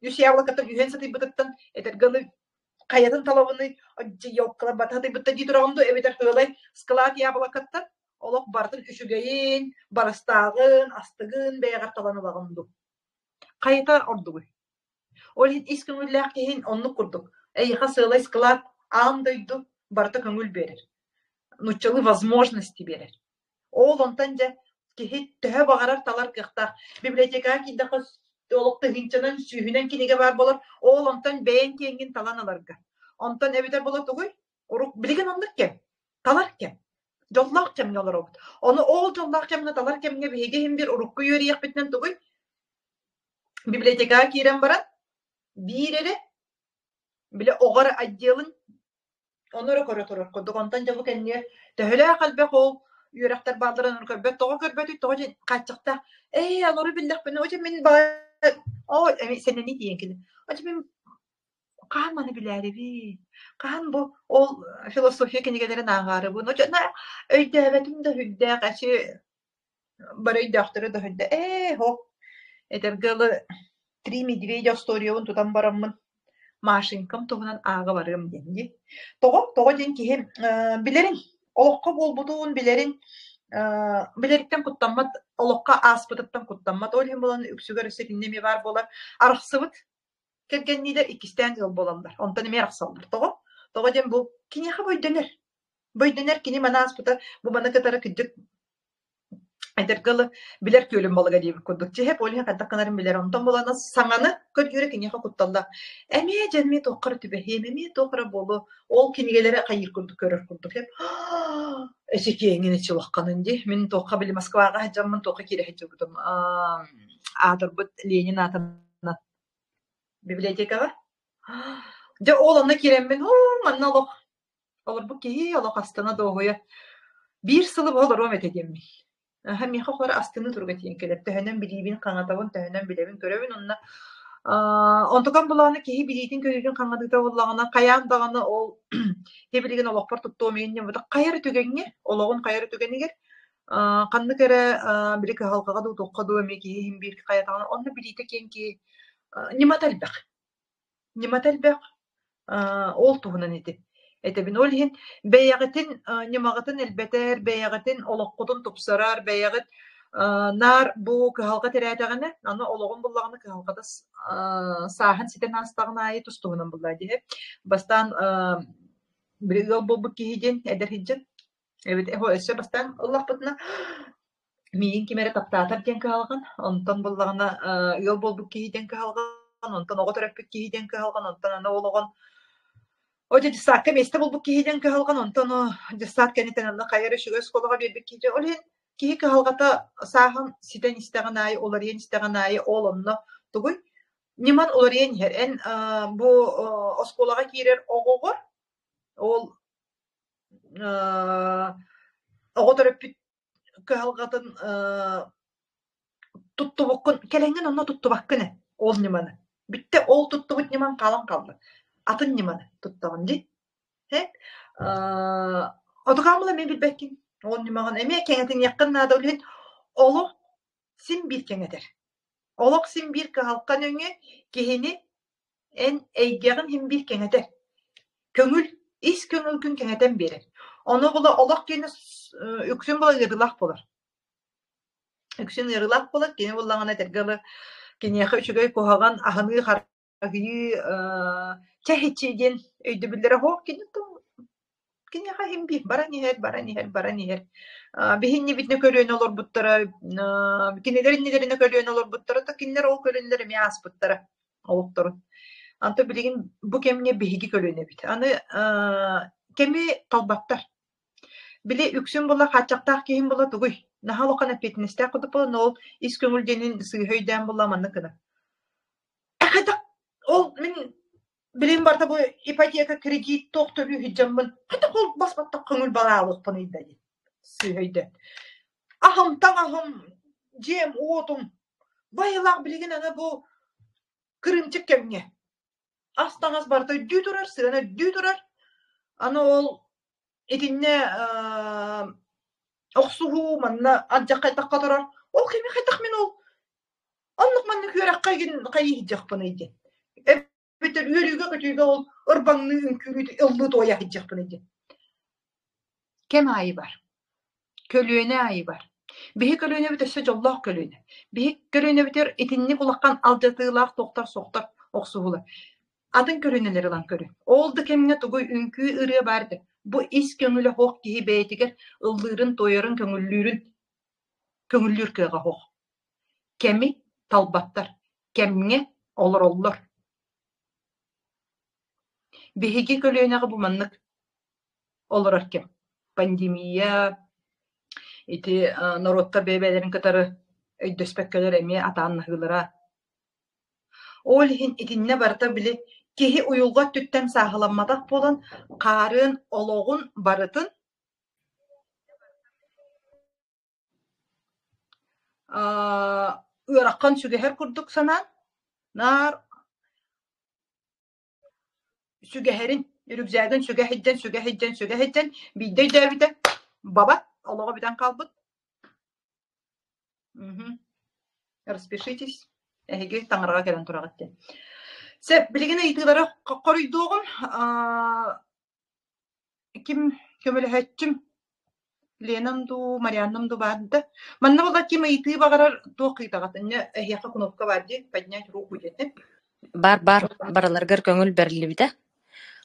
үс яблокаттан үһүөн сатыйбытыттан этэргэ дылы хайатын талабыный елкалар бата сатыйбыттар дии тураҕын дуу эбэтэр сыалай склад яблокаттан олох барытын үчүгэйин, барыстааҕын, астыгын бэйэҕэр талан ылаҕын дуу. Хайата ордугуй? Ол иһин ис көҥүллээх киһин оннук курдук. Эйиэхэ сыалай склад аан дойду барыта көҥүл биэрэр. Нууччалыы возможности биэрэр. Ол онтон дьэ киһи төһө баҕарар талар кыахтаах. Библиотекаҕа киирдэххэ олох тыһыынчанан, сүүһүнэн кинигэ баар буолар. Ол онтон бэйэҥ киэҥҥин талан ыларга. Онтон эбэтэр буола тугуй? Урук билигин оннук кэм. Талар кэм. Дьоллоох кэмҥэ олоробут. Ону ол дьоллоох кэмҥэ талар кэмҥэ биһиги иһин биир урукку үөрүйэхпитинэн тугуй? Библиотекаҕа киирэн баран биир эрэ били оҕо эрэ отделын ону эрэ көрө турар курдук. Онтон дьэ бу кэннигэр төһөлөөх элбэх ол үөрэхтэр баалларын ону көрбөт. Тоҕо көрбөтүй? Тоҕо диэн хааччахтаах. Ээ, олору биллэхпинэ, о дьэ мин оо сэнэнии тиийэн кэлэр. О дьэ мин хаһан маны билээрибин? Хаһан бу ол философия кинигэлэрин ааҕаарыбын? О дьэ өйдөөбөтүм да сүрдээх эчи бары өйдөөхтөрө да сүрдээх. Ээ, һок этэргэ дылы «Три медведя» остуоруйабын тутан бараммын Машенькам туһунан ааҕа барыам диэн дии. Тоҕо? Тоҕо диэн киһи билэрин, олоххо буолбутун билэрин, билэриттэн куттаммат, олоххо ааспытыттан куттаммат. Ол иһин буолан үксүгэр өссө итиннэ эмиэ баар буолар. Арахсыбыт кэргэнниилэр иккистээн ыал буолаллар. Онтон эмиэ арахсаллар. Тоҕо? Тоҕо диэн бу киниэхэ өйдөнөр. Бу өйдөнөр кини маны ааспыта, бу маны кытары кырдьык Этэргэ дылы, билэр күөлүм балыга диэбит курдук. Чиһэп ол иһин хайдах гынарын билэр. Онтон буолана саҥаны көрдүүрэ киниэхэ кутталлаах. Эмиэ дьэ эмиэ туохха эрэ түбэһиэм, эмиэ туох эрэ буолуо. Ол кинигэлэри хайыыр курдук көрөр курдук. Эчи киэҥин эчи улахханын дии. Мин туохха били Москваҕа сылдьаммын туохха киирэ сылдьыбытым. Аатырбыт Ленин аатынан библиотекаҕа. Дьэ ол онно киирэммин, уу манна олох Олорбут киһи олох астына дуоһуйа биир сылы быһа олоруом этэ диэммин. Аһа миэхэ хор астыныы туруга тиийэн кэлэр. Төһөнөн билиибин хаҥатабын, төһөнөн билэбин көрөбүн уонна онтукам булааны киһи билиитин-көрүүтүн хаҥатыыта буоллаҕына хайаан даҕаны ол билигин олохпор туттуом иһин диэн хайа эрэ түгэҥҥэ, олоҕум хайа эрэ түгэнигэр. Ханнык эрэ били кыһалҕаҕа дуу, туохха дуу эмиэ киһи иһин биир хайатаҕына, онно билиитэ киэҥ киһи ньымата элбэх. Ньымата элбэх, ол туһунан ити этэбин. Ол иһин бэйэҕитин ньымаҕытын элбэтэр, бэйэҕитин олоххутун тупсарар, бэйэҕит наар бу кыһалҕа тирээтэҕинэ, аны олоҕун буллаҕына кыһалҕата сааһын ситэн аастаҕын аайы тус туһунан буллаа дии. Бастаан били ыал буолбут киһи диэн эдэр сылдьан эбит өссө бастаан ыллахпытына миигин ким эрэ таптаатар диэн кыһалҕан, онтон буллаҕына ыал буолбут киһи диэн кыһалҕан, онтон оҕо төрөппүт киһи диэн кыһалҕан, онтон аны ол оҕон о дьэ дьыссаакка миэстэ булбут киһи диэн кыһалҕан, онтон дьыссаат кэнниттэн аны хайа эрэ үчүгэй оскуолаҕа биэрбит киһи диэн. Ол иһин киһи кыһалҕата сааһын ситэн истэҕин аайы, уларыйан истэҕин аайы ол онно тугуй? Ньыман уларыйан иһэр. Эн бу оскуолаҕа киирэр оҕоҕор ол оҕо төрөппүт кыһалҕатын туттубуккун кэлэҥҥин онно туттубаккын ээ ол ньыманы. Бүттэ ол туттубут ньымаҥ хаалан хаалла. Атын ньыманы туттаҕын дии. Һэ? Отукаамыла эмиэ билбэккин. Ол ньымаҕын эмиэ кэҥэтиниэххин наада. Ол иһин олох син биир кэҥэтэр. Олох син биир кыһалҕа нөҥүө киһини эн эйгэҕин син биир кэҥэтэр. Көҥүл, ис көҥүлгүн кэҥэтэн биэрэр. Ону була олох киэнэ үксүн була ыарыылаах буолар. Үксүн ыарыылаах буолар, кини буоллаҕына этэргэ дылы киниэхэ үчүгэй куһаҕан аһыныы харыһыйыы чэһичи диэн өйдөбүллэрэ суох кини киниэхэ иһин биир баран иһэр, баран иһэр, баран иһэр. Биһиннибитинэ көлүөнэ олорбуттара, кинилэр иннилэринэ көлүөнэ олорбуттара, то кинилэр ол көлүөнэлэр эмиэ ааспыттара олохторун. Онтон билигин бу кэмҥэ биһиги көлүөнэбит. Аны кэми талбаттар. Били үксүн була хааччахтаах киһим була тугуй? Наһаа улахан эппиэтинэстээх курдук буолан ол ис көҥүл диэнин сыыһа өйдөөн була маннык гына. Хайдах ол мин билим барыта бу ипотека, кредит туох төлүү сылдьаммын хайдах ол бас баттах көҥүл балаалыахпыный да диэн сыыһа өйдөөн. Аһым, таҥаһым, дьиэм, уотум байылаах билигин аны бу кырыымчык кэмҥэ ас-таҥас барыта үрдүү турар, сыана үрдүү турар. Аны ол итиннэ охсуһуу манна алдьархай хайдахха турар. Ол кими хайдах мин ол оннук маннык үөрэххэ игин хайыы сылдьыахпыный диэн. Эбэтэр үөрүүгэ-көтүүгэ ол ырбаҥныы үҥкүүлүү ыллыы туойа сылдьыахпыный диэн. Кэм аайы бар. Көлүөнэ аайы бар. Биһи көлүөнэбит өссө дьоллоох көлүөнэ. Биһи көлүөнэбитигэр итинник улахан алдьатыылаах тохтор-сохтор охсуһуулар. Атын көлүөнэлэри ылан көрүҥ. Ол да кэмҥэ тугуй үҥкүү ырыа баар этэ. Бу ис көҥүлэ суох киһи бэйэтигэр ыллыырын-туойарын көҥүллүүрүн көҥүллүүр кыаҕа суох. Кэми талбаттар, кэмҥэ олороллор. Биһиги көлүөнэҕэ бу маннык олорор кэм. Пандемия, ити норуоттар бэйэ-бэйэлэрин кытары өйдөспөккөлөр эмиэ атааннаһыылара. Ол иһин итиннэ барыта били киһи уйулҕа өттүттэн сааһыламматах буолан, хаарыан олоҕун барытын ыарахан сүгэһэр курдук санаан, наар сүгэһэрин, үрүкзээгин сүгэ сылдьан, сүгэ сылдьан, сүгэ сылдьан биирдэ өйдөөбүтэ, бабат, олоҕо бүтэн хаалбыт. Мгм. Распишитесь. Эһиги таҥараҕа кэлэн тураҕыт диэн. Сөп, билигин ыйытыылары хоруйдуоҕум. Ким көмөлөһөөччүм? Ленам дуу, Марианнам дуу баар да. Манна буолла ким ыйытыы баҕарар туох ыйытаҕыт? Инньэ эһиэхэ кнопка баар дии, поднять руку диэтэ. Баар-баар, барыларыгар көҥүл бэриллибитэ.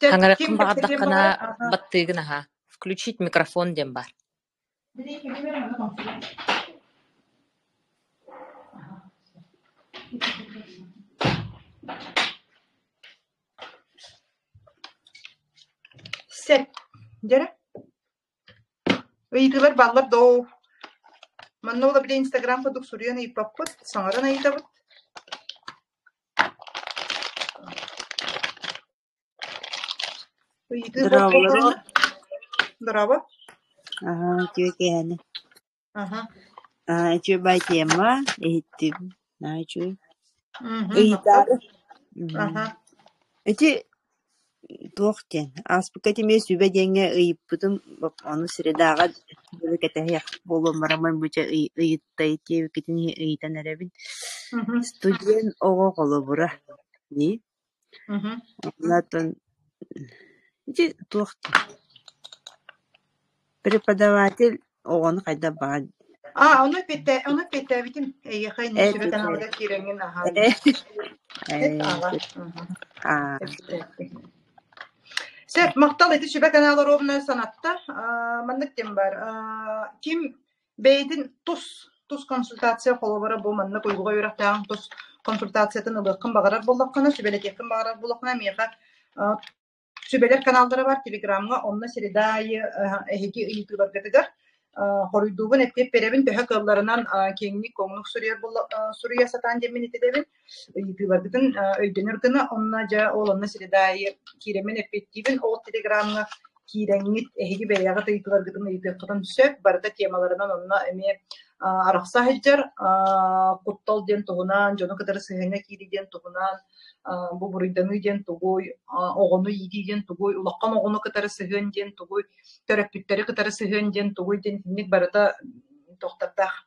Ким Хаҥарыаххын кэпсэтиэн баҕардаххына баҕарар? Аха. баттыыгын аһаа. Включить микрофон диэн баар. Сөп. Дьэрэ. Ыйытыылар бааллар доо. Манна ол били Инстаграм курдук суруйан ыйыппаппыт, саҥаран ыйытабыт. Ыйытыы Дорооболорун. Дорообо. Аһаа, үтүө киэһэни. Аха. Аа, үчүгэй бай тема иһиттим. Наһаа үчүгэй. Махтал. Ыйытаары. Аха. Ити Туох диэн, ааспыкка эмиэ сүбэ диэҥҥэ ыйыппытым, ону средаҕа дылы кэтэһиэх буолуом бараммын бу дьэ ыйыттай диэбиккитин ыйытан эрэбин. Студент оҕо холобура дии. Онтон ити туох диэн преподаватель оҕону хайдах баҕар А, ону эппиэттээ, ону эппиэттээбитим. Эйиэхэ иннин сүбэ каналыгар киирэҥҥин аһаа. Эт аҕа. Эппиэттээбитим. Сөп, махтал ити сүбэ канал оруобуна санатта. Маннык диэн баар. Ким бэйэтин тус тус консультация холобура бу маннык уйулҕа үөрэхтээҕин тус консультациятын ылыаххын баҕарар буоллаххына, сүбэлэтиэххин баҕарар буоллаххына, миэхэ Сүбэлэр каналлара бар Телеграмҥа, онно среда аайы эһиги ыйытыыларгытыгар хоруйдуубун, эппиэт биэрэбин, төһө кыалларынан киэҥник коҥнук суруйар суруйа сатаан диэммин итэдэбин. Ыйытыыларгытын өйдөнөр гына, онно дьэ ол онно среда аайы киирэммин эппиэттиибин. Ол Телеграмҥа киирэҥҥит эһиги бэйэҕит ыйытыыларгытын ыйытыаххытын сөп, барыта темаларынан онно эмиэ арахса сылдьар, куттал диэн туһунан, дьону кытары сыһыаҥҥа киирии диэн туһунан, бу буруйданыы диэн тугуй, оҕону иитии диэн тугуй, улахан оҕону кытары сыһыан диэн тугуй, төрөппүттэри кытары сыһыан диэн тугуй диэн итинник барыта тохтардаах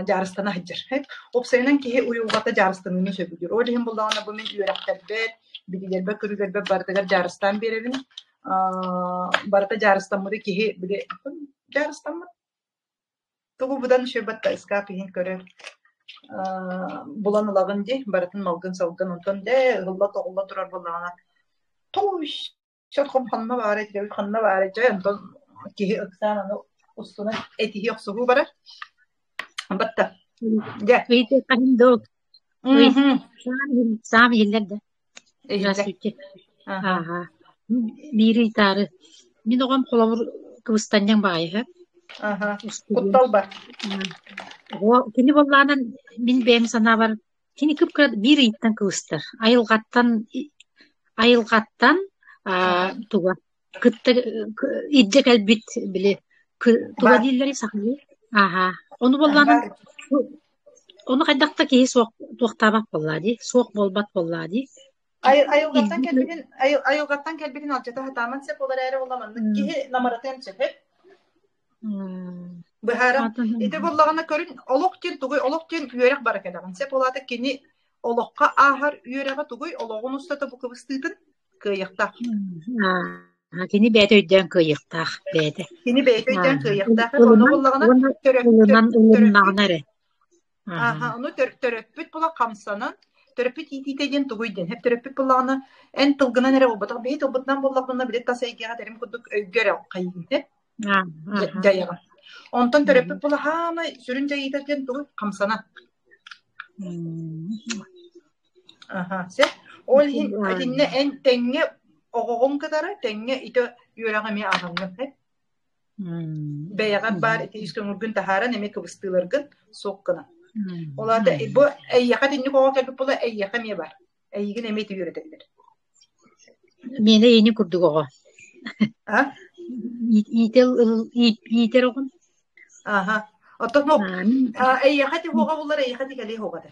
дьаарыстана сылдьар. Уопсайынан киһи уйулҕата дьаарыстаныыны сөбүлүүр. Ол иһин буллаҕына бу мин үөрэхтэрбэр, билиилэрбэр, көрүүлэрбэр барытыгар дьаарыстаан биэрэбин. Барыта дьаарыстаммыты киһи били дьаарыстаммыт Тугу быдан үчүгэй батта ыскаап иһин көрөр, булан ылаҕын дии, барытын малгын-салгын, онтон дээ ыһылла-тоҕулла турар буоллаҕына, тууй, чотхом ханна баарый, тирэбит ханна баарый, дьэ онтон киһи ыксаан аны устунан этиһии охсуһуу барар. Батта. Дьэ. Ыйытыаххын дуу? Саам иһиллэр да. Иһиллэр. Здравствуйте. Аха. Ааһа. Биир ыйытаары. Мин оҕом холобур кыбыстанньаҥ баҕайыһа. Аха. Устудьуон. Куттал бар. Оҕо кини буоллаҕынан мин бэйэм санаабар кини кып-кыра биир ыйыттан кыбыстар. Айылҕаттан айылҕаттан аа туга кытта илдьэ кэлбит били туга Бар. дииллэрий сахалыы? Ааһа. Ону буоллаҕынан Бар. ону хайдах да киһи суох туохтаабат буоллаа дии, суох буолбат буоллаа дии. Айылҕаттан кэлбитин айылҕаттан кэлбитин алдьата сатааман сөп ол эрээри уола маннык киһи намыратыан сөп быһааран ити буоллаҕына көрүн олох диэн тугуй олох диэн үөрэх бара кэлэҕин сөп ол аата кини олоххо ааһар үөрэҕэ тугуй олоҕун устата бу кыбыстыытын кыайыахтаах Кини бэйэтэ өйдөөн кыайыахтаах бэйэтэ. Кини бэйэтэ өйдөөн кыайыахтаах онно буоллаҕына ылынан ылыннаҕына эрэ. Ааһа, ону төрөппүт була хамсанан, төрөппүт иитиитэ диэн тугуй диэн. Һэп төрөппүт буоллаҕына, эн тылгынан эрэ буолбатах, биһи тылбытынан буоллахпына, били тас эйгэҕэ тэрим курдук өйгө эрэ хайыыгын дьайаҕын. Онтон төрөппүт була хаамай сүрүн дьайыыта диэн тугуй? Хамсанан. Аха, сөп. Ол иһин итиннэ эн тэҥҥэ оҕоҕун кытары тэҥҥэ ити үөрэҕи эмиэ ааҕаҥҥын, һэп? Бэйэҕэр баар ити ис көҥүлгүн таһааран эмиэ кыбыстыыларгын суох гынан. Ол аата бу эйиэхэ итинник оҕо кэлбит буола эйиэхэ эмиэ бар. Эйигин эмиэ ити үөрэтэллэр. Миэнэ ийини курдук оҕо. А? Иитэр иитэр оҕом. Аха. Оттон эйиэхэ ити уоҕа буллар эйиэхэ ити кэлиэ уоҕа этэ.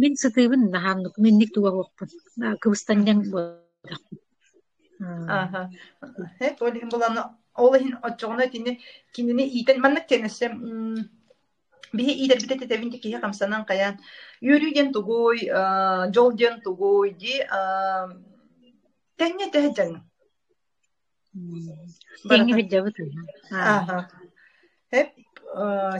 Мин сытыыбын наһааннык минник туга уохпун кыбыстанньаҥ буоллахпын. Ааха. Ол иһин булан ол иһин оччоҕуна итини кинини иитэн маннык тенесе биһи иитэрбит этэбин киһи хамсанан хайаан үөрүү диэн тугуй, дьол диэн тугуй дии тэҥҥэ тэһэ дьаҥ. Тэҥҥэ сылдьабыт. Ааха. Эп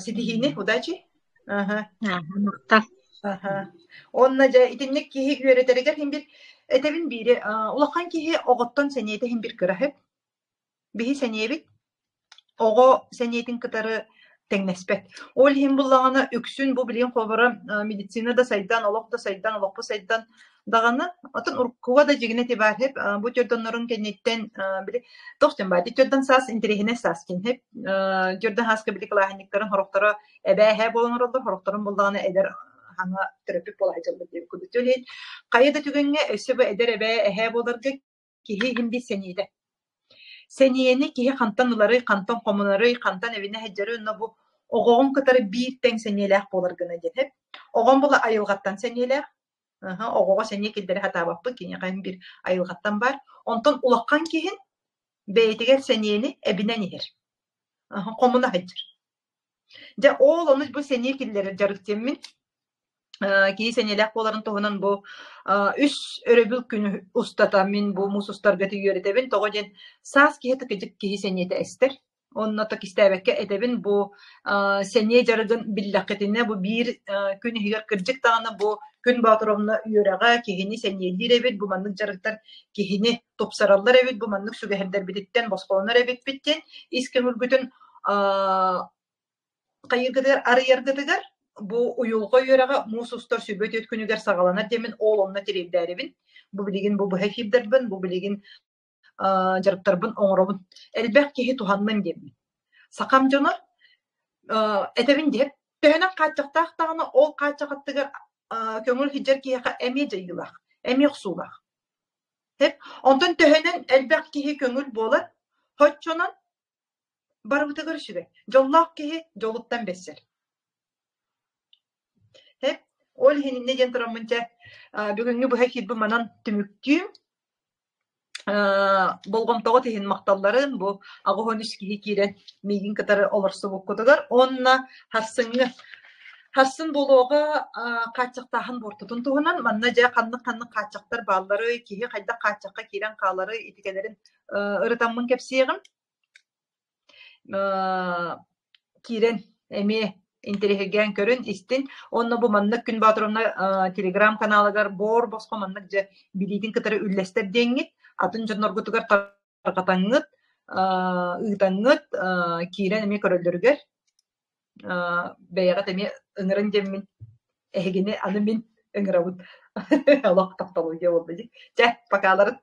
ситиһиини удачи. Аха. Махтал. Аха. Онно дьэ итинник киһи үөрэтэригэр иһин бир этэбин биири улахан киһи оҕоттон сэниэтэ иһин бир кыра сөп. Биһи сэниэбит оҕо сэниэтин кытары тэҥнэспэт. Ол иһин буллаҕына үксүн бу билигин холобура медицина да сайдан, олох да сайдан, олохпут сайдан даҕаны, оттон уруккуга да дьигинэ ити баар иһип, бу дьордоннорун кэнниттэн били туох диэн баар, дьордон саас интэриэһинэй саас диэн иһип, дьордон сааска били кылааһынньыктарын сорохторо эбээ-эһээ буолан олороллор, сорохторун буллаҕына эдэр хаҥа төрөппүт буола сылдьаллар диэбит курдук. Ол иһин хайа да түгэҥҥэ өссө бу эдэр эбээ-эһээ буоларга киһи иһин биир сэниэтэ. Сэниэни киһи хантан ыларый, хантан хомунарый, хантан эбинэ сылдьарый уонна бу оҕоҕун кытары биир тэҥ сэниэлээх буолар гына диэн. Оҕом була айылҕаттан сэниэлээх. Оҕоҕо сэниэ киллэрэ сатаабаппын, киниэхэ син биир айылҕаттан баар. Онтон улахан киһин бэйэтигэр сэниэни эбинэн иһэр. Хомуна сылдьар. Дьэ ол ону бу сэниэ киллэрэр дьарык диэммин киһи сэниэлээх буоларын туһунан бу үс өрөбүл күн устата мин бу муус устарга үөрэтэбин. Тоҕо диэн саас киһи кыдьык киһи сэниэтэ эстэр. Онно то кистээбэккэ этэбин бу сэниэ дьарыгын биллэххитинэ бу биир күн иһигэр кырдьык даҕаны бу Күн Боотуровна үөрэҕэ киһини сэниэлиир эбит, бу маннык дьарыктар киһини тупсараллар эбит, бу маннык сүгэһэрдэрбититтэн босхолонор эбиппит диэн ис көҥүлгүтүн хайыыргытыгар арыйаргытыгар бу уйулҕа үөрэҕэ муус устар сүбэ үтүөт күнүгэр саҕаланар диэммин ол онно тириэрдээрибин. Бу билигин бу быһа эфирдэрбин, бу билигин дьарыктарбын оҥоробун. Элбэх киһи туһаннын диэммин. Сахам дьоно этэбин диэт, төһөнөн хааччахтаах даҕаны ол хааччах аттыгар көҥүл сылдьар киһиэхэ эмиэ дьайыылаах, эмиэ охсуулаах. Онтон төһөнөн элбэх киһи көҥүл буолар, соччонон барыбытыгар үчүгэй. Дьоллоох киһи дьолуттан бэссэр. Ол иһин инньэ диэн тураммын чэ, бүгүҥҥү быһа киирбин манан түмүктүүм. Болҕомтоҕут иһин махталларын бу 83 киһи киирэн миигин кытары олорсубуккутугар уонна харсыҥҥы харсын буолуоҕа хааччахтааһын буортутун туһунан манна дьэ ханнык-ханнык хааччахтар баалларый, киһи хайдах хааччахха киирэн хааларый итикэлэрин ырытаммын кэпсиэҕим. Киирэн эмиэ интэриэһиргээн көрүн, истин. Уонна бу маннык Күн Боотуровна телеграм-каналыгар боор босхо маннык дьэ билиитин кытары үллэстэр диэҥҥит, атын дьонноргутугар тарҕатаҥҥыт, ыытаҥҥыт, киирэн эмиэ көрөллөрүгэр бэйэҕит эмиэ ыҥырын диэммин эһигини аны мин ыҥырабын. Олох тапталыйа буолла дии. Чэ, покаларын.